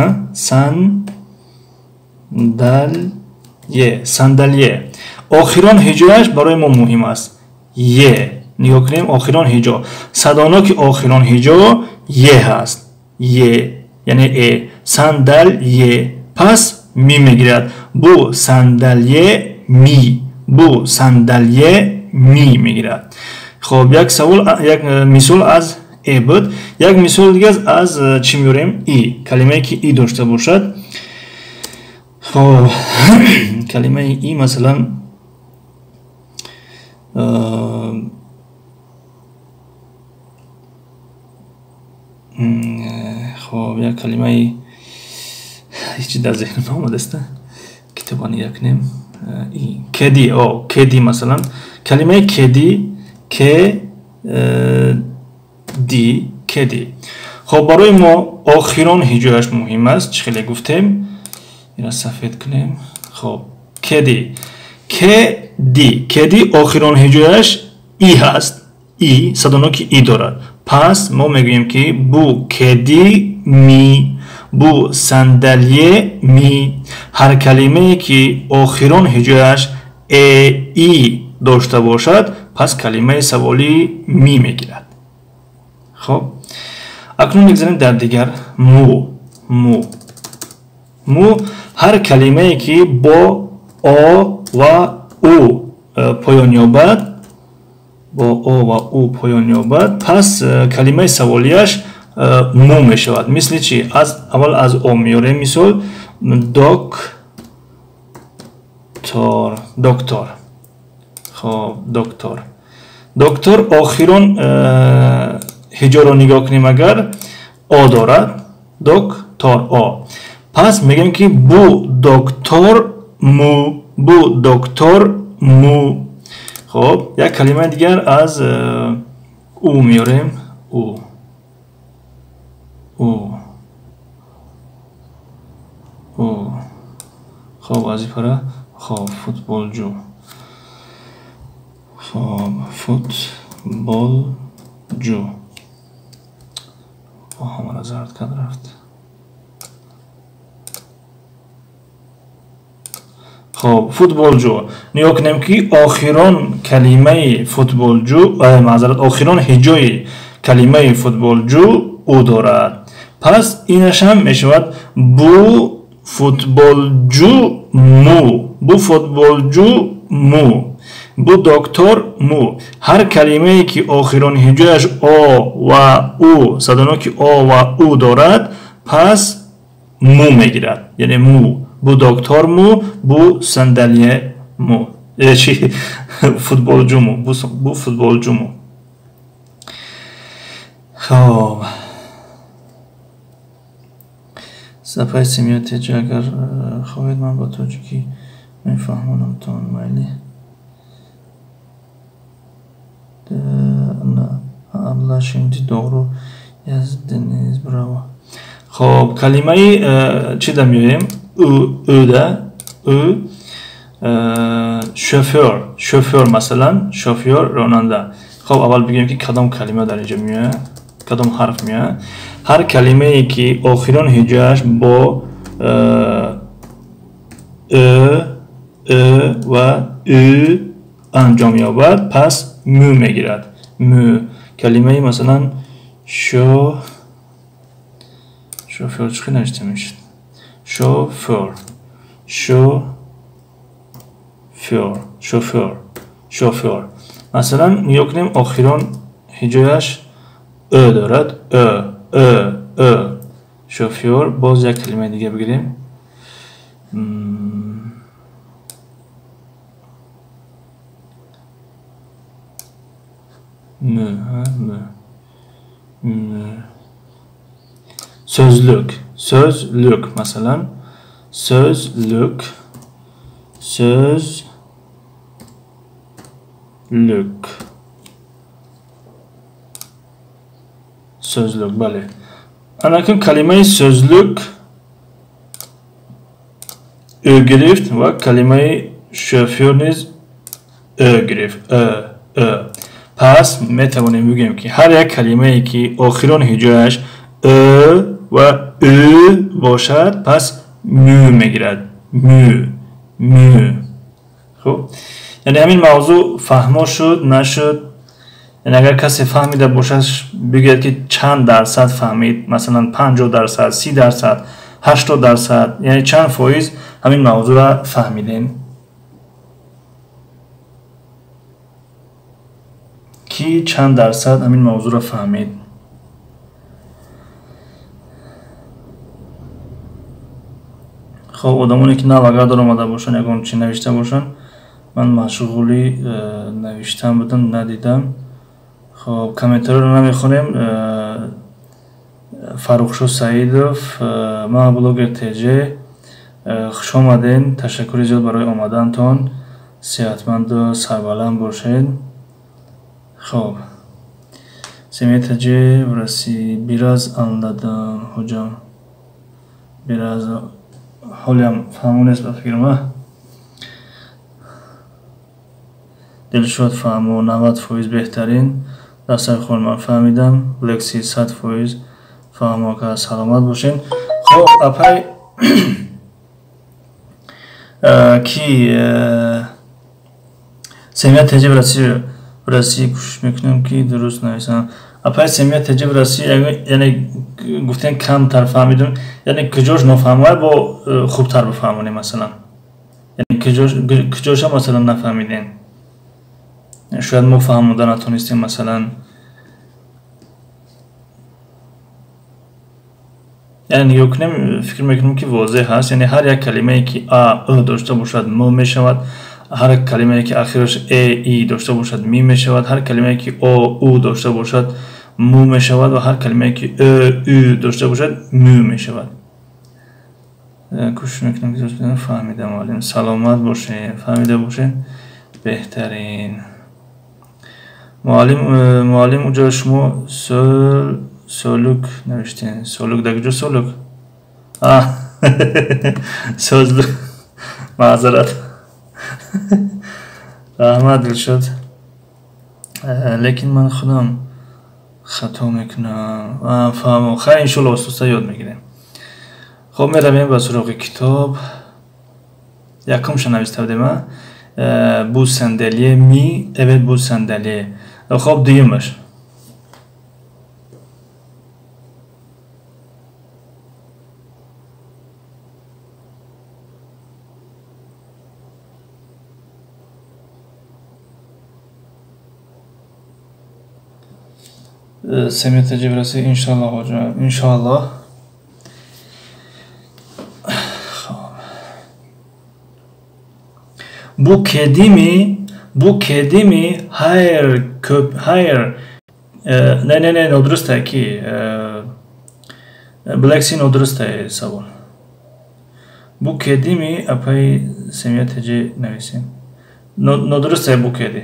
Сандалие, сандалие. Охирон ҳиҷояш барои мо муҳим аст. Е. Нигоҳ кунем, охирон ҳиҷо. Садоноки охирон ҳиҷо е ҳаст. Е, яъне э. Сандалие. Пас ми мегирад. Бу сандалие ми. Бу сандалие ми мегирад. Хоб, як савол, як мисол аз э буд. Як мисол дига аз чӣ меёрем? И. Калимае ки и дошта бошад. Хоб, калимаи и, масалан, хоб, як калимаи ҳеҷ дар зеҳнам наомадааст. Китоба нигоҳ кунем. Кеди, о, кеди, масалан, калимаи кеди, ке ди, кеди. Хоб, барои мо охирон ҳиҷояш муҳим аст, чӣ хеле гуфтем. Ина сафед кунем. Хоб, кеди, кеди, кеди охирон ҳиҷояш и ҳаст. И, садоноки и дорад. Пас мо мегӯем, ки бу кеди ми, бу сандалие ми. Ҳар калимае ки охирон ҳиҷояш э, и дошта бошад, пас калимаи саволӣ ми мегирад. Хоб, акнун мегзарем дар дигар, мӯ. Мӯ, мӯ. Ҳар калимае ки бо о ва ӯ поён ёбад, бо о ва ӯ поён ёбад, пас калимаи саволияш мӯ мешавад. Мисли чӣ? Аз аввал аз о меёрем мисол. Доктор, доктор. Хоб, доктор, доктор. Охирон ҳиҷоро нигоҳ кунем агар, о дорад. Доктор, о. Пас мегӯем, ки бу доктор мӯ, бу доктор мӯ. Хоб, як калимаи дигар аз ӯ меёрем. Ӯ, ӯ, ӯ. Хоб, аз ипара, хоб, футболҷӯ. Хоб, футболҷӯ. Ҳамаро зард кард, рафт. Хоб, футболҷӯ. Нигоҳ кунем, ки охирон калимаи футболҷӯ, маъзарат, охирон ҳиҷои калимаи футболҷӯ ӯ дорад. Пас инашам мешавад бу футболҷӯ мӯ, бу футболҷӯ мӯ, бу доктор мӯ. Ҳар калимае ки охирон ҳиҷояш о ва ӯ, садоноки о ва ӯ дорад, пас мӯ мегирад, яъне мӯ. Бу доктор мӯ, бу сандалие мӯ, чи, футболҷӯ мӯ, бу футболҷӯ мӯ. Хоб, сафаи семиотеҷа, агар хоҳед, ман ба тоҷикӣ мефаҳмонамтон, майли. Abla, şimdi doğru yazdınız, bravo. Хоб, калимаи чӣ да меоем? ӯ да ӯ. Шофёр, шофёр, масалан, шофёр, ронанда. Хоб, аввал бигӯем, ки кадом калима дар инҷо меояд, кадом ҳарф меояд. Ҳар калимае, ки охирон ҳиҷояш бо ӯ, ӯ ва ӯ анҷом ёбад, пас мӯ мегирад, мӯ. Калимаи, масалан, шофёр чӣ хел навишта мешуд? Шофёр, шофёр, шофёр, шофёр. Масалан, нигоҳ кунем, охирон ҳиҷояш ӯ дорад, ӯ, ӯ, ӯ, шофёр. Боз як калимаи дига бигирем. М, м, м. Sözlük, sözlük, масалан, sözlük, sözlük, sözlük. Бале, анакун калимаи sözlük ӯ гирифт ва калимаи шофёр низ ӯ гирифт, ӯ, ӯ. Пас метавонем бигӯем, ки ҳар як калимае, ки охирон ҳиҷояш ӯ ва ӯ бошад, пас мӯ мегирад, мӯ, мӯ. Хуб, яъне ҳамин мавзӯъ фаҳмо шуд, нашуд? Яъне агар касе фаҳмида бошад, бигӯяд, ки чанд дарсад фаҳмид, масалан, 50%, 30%, 80%, яъне чанд фоиз ҳамин мавзӯъра фаҳмидем? Ки чанд дарсад ҳамин мавзӯъро фаҳмид? Хоб, одамоне, ки нав агар даромада бошанд, ягон чи навишта бошанд, ман машғули навиштан будам, надидам. Хоб, комментариро намехонем. Фаррухшо Саидов, ман блогер ТЖ, хушомаден, ташаккури зиёд барои омадантон, сеҳатманду сарбаланд бошед. Хоб, Семья ТЖ в России. Biraz anladım, hocam. Biraz ҳолиам фаҳмо нест ба фикрам. А Дилшод, фаҳмо, 90%, беҳтарин дастархон, ман фаҳмидам. Лекси, 100% фаҳмо ка, саломат бошед. Хоб, апай ки Семья ТЖ в России, кӯшиш мекунам, ки дуруст нависам. Апай Семья ТЖ в России, яъне гуфтем, камтар фаҳмидум, яъне куҷош нофаҳмоя, бо хубтар бифаҳмонем, масалан, яъне куҷоша, масалан, нафаҳмидем, шояд мо фаҳмода натонистем, масалан. Яъне нигоҳ кунем, фикр мекунем, ки возеҳ ҳаст. Яъне ҳар як калимае, ки а, ӯ дошта бошад, м мешавад, ҳар калимае, ки ахираш э, и дошта бошад, ми мешавад, ҳар калимае, ки о, ӯ дошта бошад, мӯ мешавад ва ҳар калимае, ки ӯ, ӯ дошта бошад, мӯ мешавад. Кӯшиш мекунам, ки фаҳмидам, муаллим, саломат бошед, фаҳмида бошед, беҳтарин. Муаллим, муаллим, уҷо шумо солук навиштем, солук дар куҷо? Солук, sözlük, маъзарат, раҳмат, Дилшод. Лекин ман худам хато мекунам, фаҳмо. Хайр, иншолло, оҳиста ёд мегирем. Хоб, меравем ба суроғи китоб. Якумша нависта будем, bu sandalye mi? Evet, bu sandalye. Хоб, дуюмаш. Семья ТЖ в России, иншаллоҳ, ҳоҷа, иншаллоҳ. Хоб, bu kedi mi? Bu kedi mi? Hayır, hayır. Не, не, не, нодуруст ки Black нодуруст савол. Bu kedi mi? Апаи Семья ТЖ нависем, нодуруст. Bu kedi,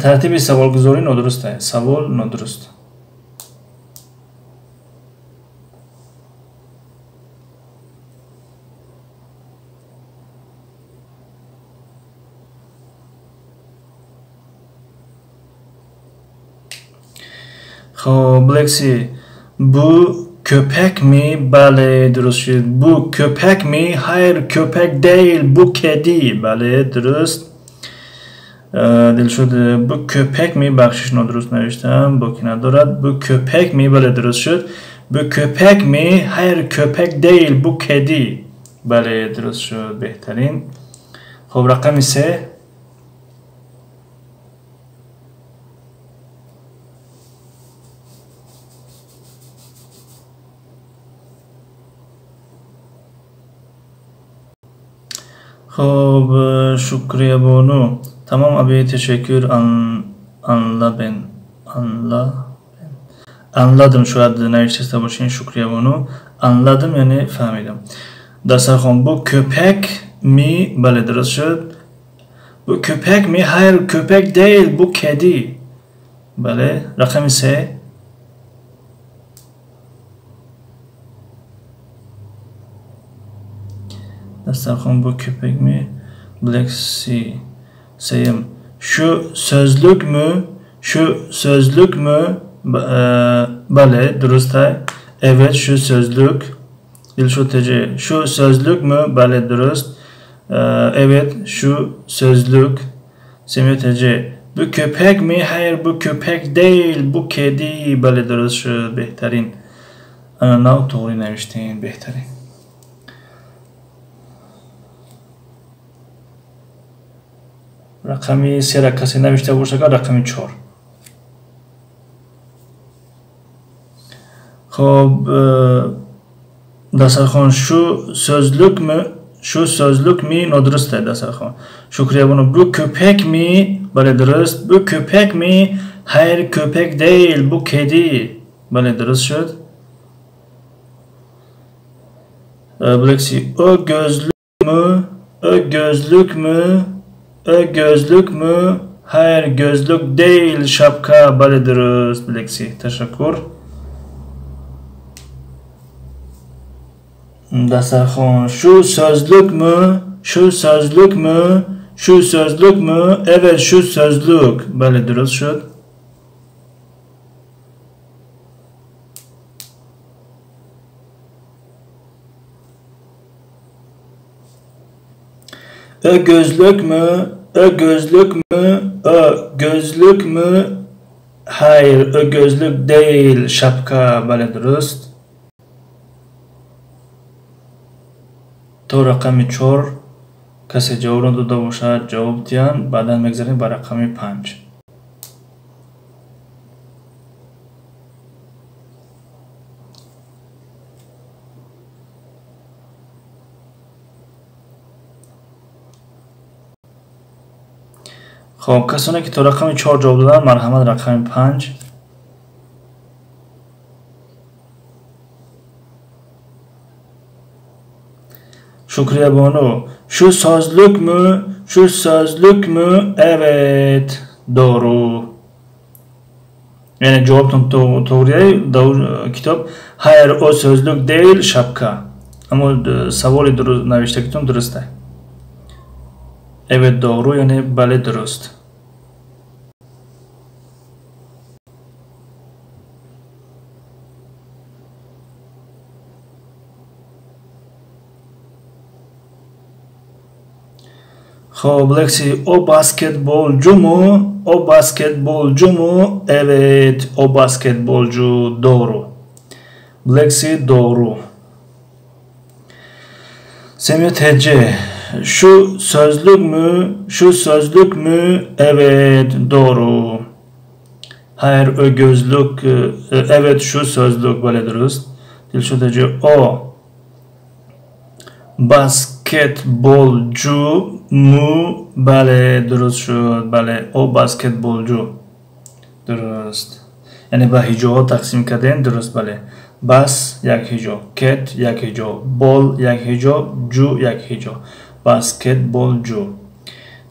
тартиби саволгузорӣ нодуруст, савол нодуруст. Хоб, Блекси, bu köpek mi? Бале, дуруст шуд. Bu köpek mi? Hayır, köpek değil, bu kedi. Бале, дуруст. Дилшод, bu köpek mi? Бахшиш, нодуруст навиштам, боки надорад. Bu köpek mi? Бале, дуруст шуд. Bu köpek mi? Hayır, köpek değil, bu kedi. Бале, дуруст шуд, беҳтарин. Хоб, рақами се. Хоб, Шукрия бону. Tamam abi, teşekkür, anla ben. Anla anladım, шояд навиштаста бошин. Шукрия бону, anladım, яъне фаҳмидам. Дастархон, bu köpek mi? Бале, дуруст шуд. Bu köpek mi? Hayır, köpek değil, bu kedi. Бале, рақами се. Дастархон, bu köpek mi? Black Sea. Сеюм. Şu sözlük mü? Şu sözlük mü? Бале, дуруст. Evet, şu sözlük. Дилшод ТЖ. Şu sözlük mü? Бале, дуруст. Evet, şu sözlük. Семё ТЖ. Bu köpek mi? Hayır, bu köpek değil, bu kedi. Бале, дуруст шуд, беҳтарин. Ана нав туғри навиштем, беҳтарин. Рақами сера касе навишта бошад, рақами чор. Хоб, дастархон, şu sözlük mü? Şu sözlük mi? Нодуруст аст, дастархон. Шукрия бону, bu köpek mi? Бале, дуруст. Bu köpek mi? Hayır, köpek değil, bu kedi. Бале, дуруст шуд. Блекси, o gözlük mü? O gözlük mü? O gözlük mü? Hayır, gözlük değil, şapka. Бале, дуруст, Блекси, ташаккур. Дастархон, şu sözlük mü? Şu sözlük mü? Şu sözlük mü? Evet, şu sözlük. Бале, дуруст шуд. Ö gözlük mü? Ö gözlük mü? Ö gözlük mü? Hayır, ö gözlük değil, şapka. Бале, дуруст. То рақами чор касе ҷавобро дода бошад, ҷавоб диҳанд, баъдан мегзарем ба рақами панҷ. Хоб, касоне ки то рақами чор ҷавоб доданд, марҳамат, рақами панҷ. Шукрия бону, şu sözlük mü? Şu sözlük mü? Evet, doğru. Яъне ҷавобтон туғрия, китоб. Hayır, o sözlük değil, şapka. Аммо саволи навиштагитон дуруст аст. Evet, doğru, яъне бале, дуруст. Хоб, Лекси, o basketbolcu mu? O basketbolcu mu? Evet, o basketbolcu, doğru. Лекси, doğru. Semih TC, şu sözlük mü? Şu sözlük mü? Evet, doğru. Hayır, o gözlük. Evet, şu sözlük, бале, дуруст. Дилшод TC, o basketbolcu mu? Бале, дуруст шуд. Бале, o basketbolcu. Дуруст. Яъне ба ҳиҷоҳо тақсим кардем, дуруст, бале. Бас як ҳиҷо, кет як ҳиҷо, бол як ҳиҷо, ҷу як ҳиҷо. Баскетболҷу.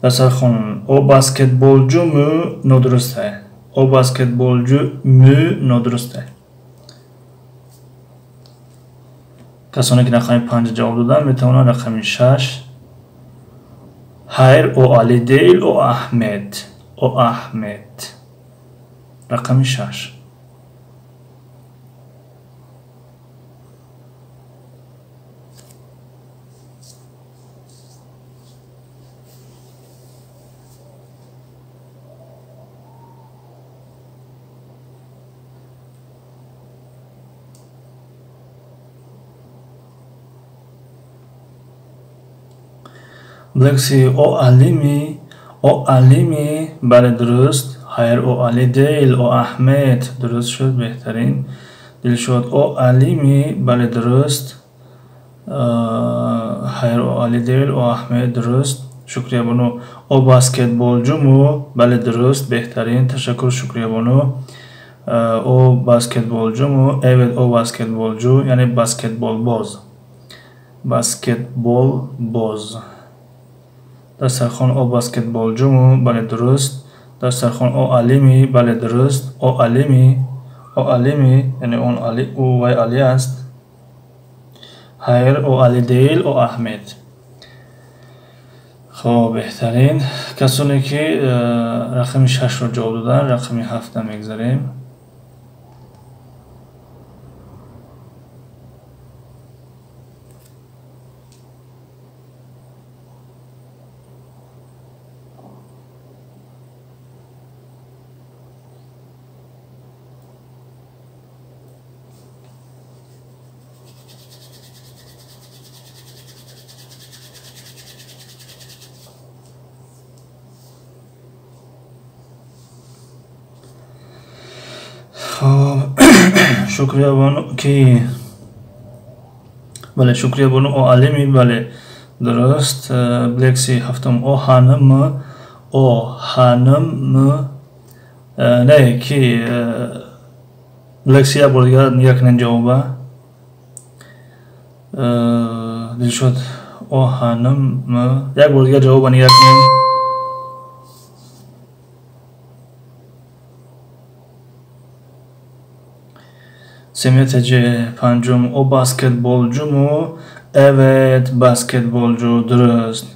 Дастархон, o basketbolcu mu? Нодуруст аст. O basketbolcu mu? Нодуруст аст. Касоне ки рақами панҷ ҷавоб доданд, метавонанд рақами шаш. Hayır, o Ali değil, o Ahmet. O Ahmet. Рақами шаш. Блекси о алими, о алими, бале дуруст. Хайр, о али değil, о Аҳмед, дуруст шуд, беҳтарин. Дилшод о алими, бале дуруст. Хайр, о али değil, о Аҳмед, дуруст. Шукриябону о баскетболҷу му, бале дуруст, беҳтарин. Ташаккур, Шукриябону. О баскетболҷу му, evet, о баскетболҷу, яъне баскетболбоз. Баскетболбоз. Дастархон о баскетболҷу му, бале дуруст. Дастархон о алими, бале дуруст. О алими, о алими, яъне он али, ӯ вай Али аст. Хайр, о али değil, о Аҳмед. Хоб, беҳтарин. Касоне ки рақами 6-ро ҷавоб доданд, рақами 7-да мегзарем. Шукриябону ки, бале, Шукриябону о алими, бале дуруст. Блекси ҳафтум о ҳаным, о ҳаным, не ки Блекси як бор дигар нигоҳ кунед ҷавоба. Дилшод о ҳаным, як бор дигар ҷавоба нигоҳ кунед. Семетеҷе панҷум о баскетболҷу му, evet, баскетболҷу, дуруст.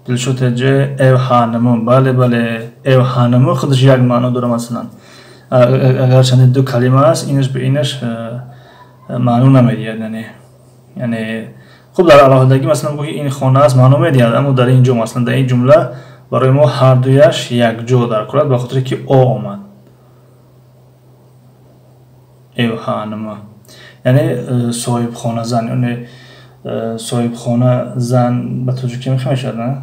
Дилшотеҷе эв ҳаныму, бале, бале, эв ҳаныму худаш як маъно дора. Масалан, агарчанде ду калима аст, инаш ба инаш маъно намедиҳад, яъне хуб дар алоҳидагӣ масалан гӯӣ ин хона аст, маъно медиҳад, аммо дар ин ҷо масалан дар ин ҷумла барои мо ҳардуяш якҷо дар кор аст, ба хотире ки о омад. Эв ҳаныму, яъне соҳибхона зан, яъне соҳибхона зан ба тоҷикӣ мешавад, на?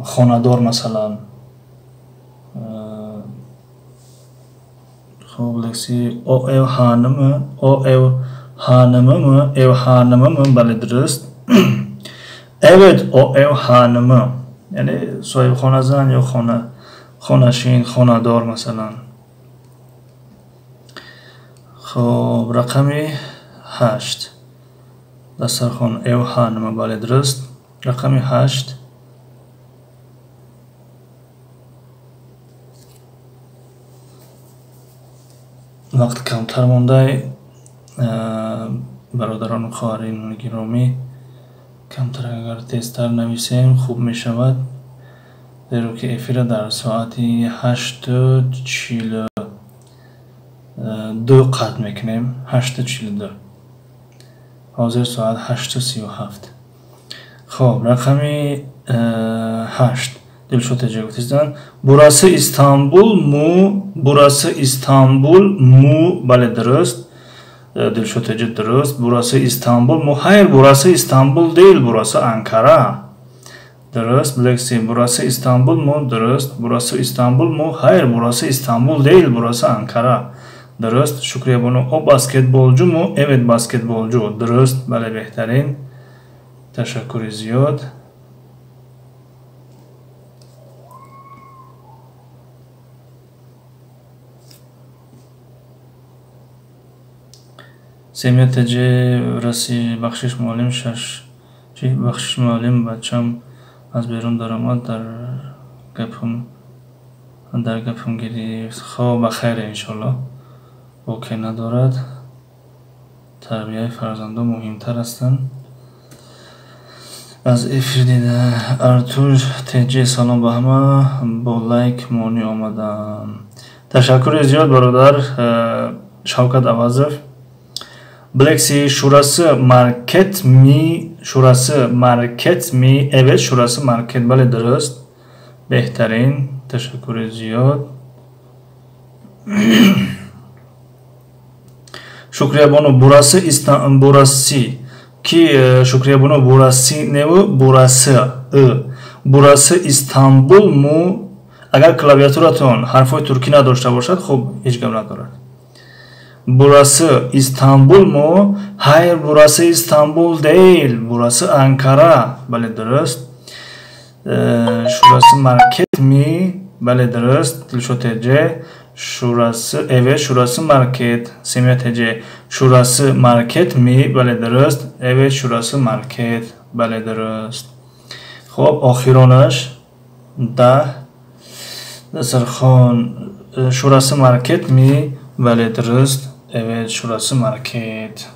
Хонадор масалан. Хоб, лекси о эв ҳаныму, о эв ҳанымыму, эв ҳанымыму, бале дуруст. Evet, о эв ҳаныму, яъне соҳибхона зан ё хонашин, хонадор масалан. Хоб, рақами 8. Дастархон эв ҳаныму, бале дуруст. Рақами 8. Вақт камтар мондай, бародарону хоҳарини гиромӣ, камтар агар тезтар нависем хуб мешавад, зеро ки эфира дар соати 8:42 қатъ мекунем. 8:42. Ҳозир соат 8:37. Хоб, рақами 8. Дилшод теҷа гуфтистанд. Бурасы Истанбул му, бурасы Истанбул му, бале дуруст. Дилшод теҷа дуруст. Бурасы Истанбул му, хайр, бурасы Истанбул değil, бурасы Анкара. Дуруст. Блекси бурасы Истанбул му, дуруст. Бурасы Истанбул му, хайр, бурасы Истанбул değil, бурасы Анкара. Дуруст. Шукриябону о баскетболҷу му, evet, баскетболҷу, дуруст, бале беҳтарин. Ташаккури зиёд. Семетеҷе раси бахшиш муаллим шаш чи бахшиш муаллим бачам аз берун даромад, дар гапам гирифт. Хоб, ба хайр, иншоллоҳ. Боке надорад. Тарбияи фарзандон муҳимтар ҳастанд. Аз эфир дида. Артур теҷе салом ба ҳама, бо лайк монӣ омадам. Ташаккури зиёд, бародар Шавкат Авазов. Блекси шурасы маркет ми, шурасы маркет ми, evet, шурасы маркет, бале дуруст. Беҳтарин, ташаккури зиёд. Шукриябону бурасы Истанбул, бурасы Ки Шукрия бону burası неву burası ы. Burası Истанбул му. Агар клавиатуратон ҳарфҳои туркӣ надошта бошад, хуб, ҳеҷ гап надорад. Burası Истанбул му? Hayır, burası Истанбул değil. Burası Анкара. Бале, дуруст. Şurası market mi? Бале, дуруст. Дилшод ТЖ. Şurası, evet, şurası market. Семия ТЖ. Şurası market mi? Бале, дуруст. Evet, şurası market. Бале, дуруст. Хоб, охиронаш 10. Дастархон. Şurası market mi? Бале, дуруст. Evet, şurası market.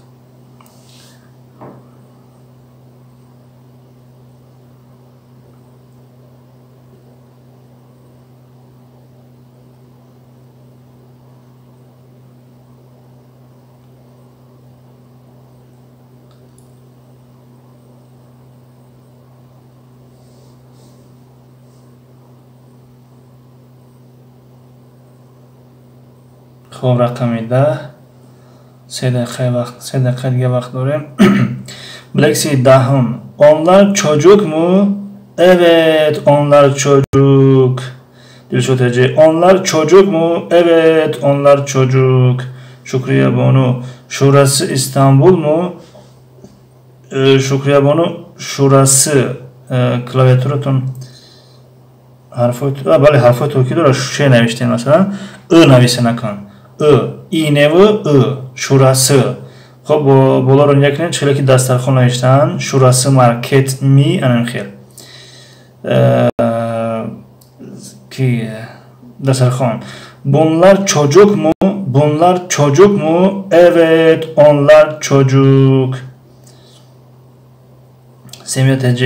Хоб, рақами 10. 3 дақиқа вақт, 3 дақиқа дига вақт дорем. Блекси 10-ум. Onlar çocuk mu? Evet, onlar çocuk. Дилшод ТЖ. Onlar çocuk mu? Evet, onlar çocuk. Шукрия бону. Şurası Истанбул mu? Шукрия бону, şurası. Клавиатуратон ҳарфҳои, бале, ҳарфҳои туркӣ дорад. Ше навиштем, масалан, ы нависа накун. Ы, и неву ы, şurası. Хоб, болоро нигоҳ кунед, чӣ хеле ки дастархон навиштаанд. Şurası market mi? Анам хел ки дастархон. Bunlar çocuk mu? Bunlar çocuk mu? Evet, onlar çocuk. Семия ТЖ.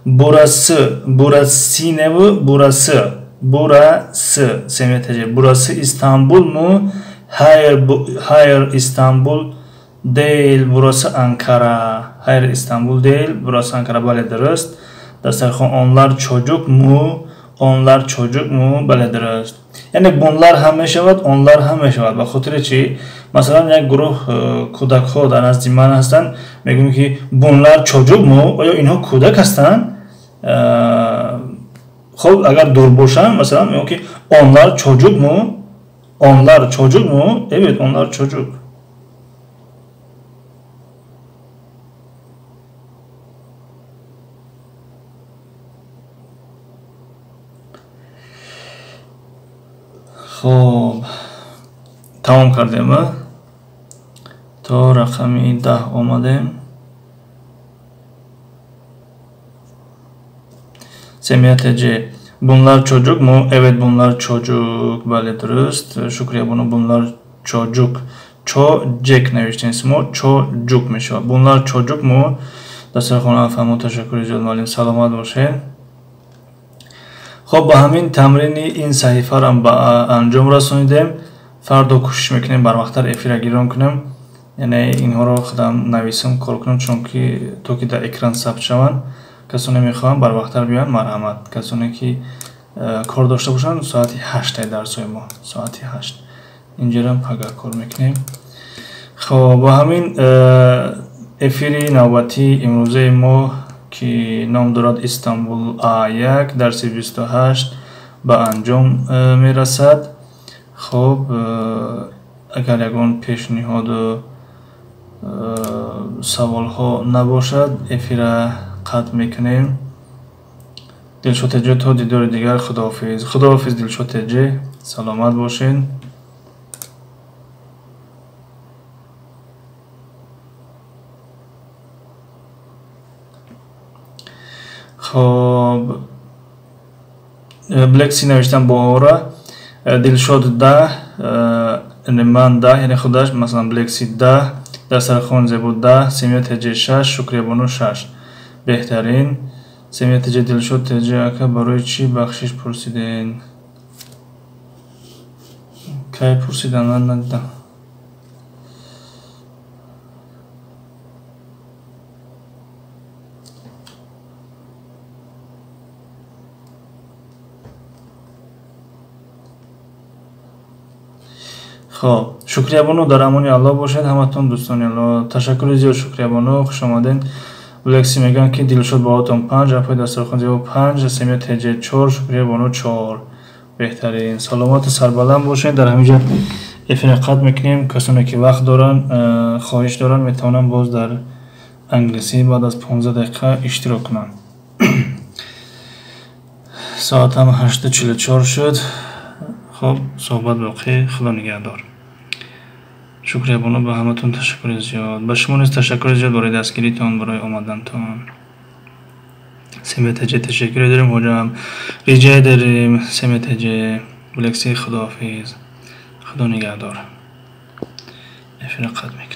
Burası, burası неву burası. Burası. Семия ТЖ. Burası Истанбул mu? Hayır, bu, hayır, Истанбул değil. Burası Анкара. Hayır, Истанбул değil. Burası Анкара. Бале, дуруст. Дастархон. Onlar çocuk mu? Onlar çocuk mu? Бале, дуруст. Яъне bunlar ҳам мешавад, onlar ҳам мешавад. Ба хотири чӣ? Масалан, як гурӯҳ кӯдакҳо дар назди ман ҳастанд, мегӯем ки bunlar çocuk mu? Оё инҳо кӯдак ҳастанд? Хоб, агар дур бошанд, масалан, мегӯем ки onlar çocuk mu? Onlar çocuk mu? Evet, onlar çocuk. Хоб, тамом кардем, то рақами 10 омадем. Семия ТЖ. Bunlar çocuk mu? Evet, bunlar çocuk. Бале, дуруст. Шукрия бону, bunlar çocuk. Чоҷек навиштем шумо, çocuk мешавад. Bunlar çocuk mu? Дастархона фаҳмо. Ташаккури зиёд, муаллим, саломат бошед. Хоб, ба ҳамин тамрини ин саҳифарам ба анҷом расонидем. Фардо кӯшиш мекунем барвақттар эфира гирон кунем, яъне инҳоро худам нависам, кор кунам, чунки то ки дар экран сабт шаванд. Касоне мехоҳанд барвақттар биёянд, марҳамат. Касоне ки кор дошта бошанд, соати 8-аи дарсҳои мо, соати 8. Инҷарам пага кор мекунем. Хоб, бо ҳамин эфири навбатии имрӯзаи мо, ки ном дорад Истанбул А1, дарси 28, ба анҷом мерасад. Хоб, агар ягон пешниҳоду саволҳо набошад, эфира қатъ мекунем. Дилшод ТЖ, то дидори дигар, худоҳофиз. Худоҳофиз, Дилшод ТЖ, саломат бошед. Хоб, Блекси навиштам Боҳора, Дилшод 10, ман 10, яъне худаш, масалан, Блекси 10, Дастархон Зебо 10, Семия ТЖ 6, Шукриябону 6. Беҳтарин. Семия ТЖ, Дилшод ТЖ, ака, барои чӣ бахшиш пурсиден? Кай пурсидан, ман надидам. Хоб. Шукриябону, дар амони Аллоҳ бошед ҳаматон, дӯстони Аллоҳ. Ташаккури зиёд, Шукриябону, хушомадед. Лекси мегӯянд, ки Дилшод, баҳотон 5, апои дастархон зебо 5, Семия ТЖ 4, Шукриябону 4. Беҳтарин, саломату сарбаланд бошед. Дар ҳамин ҷо эфира қатъ мекунем. Касоне ки вақт доранд, хоҳиш доранд, метавонанд боз дар англисӣ баъд аз 15 дақиқа иштирок кунанд. Соатам 8:44 шуд. Хуб, суҳбат боқӣ, Худо нигаҳдор. Шукриябону, ба ҳаматон ташаккури зиёд, ба шумо низ ташаккури зиёд барои дастгиритон, барои омадантон. СМТЖ, ташаккуре дорем, ҳоҷам, реҷае дорем. СМТЖ, Булекси, худоҳофиз, Худо нигаҳдор. Эфира қатъ мекунем.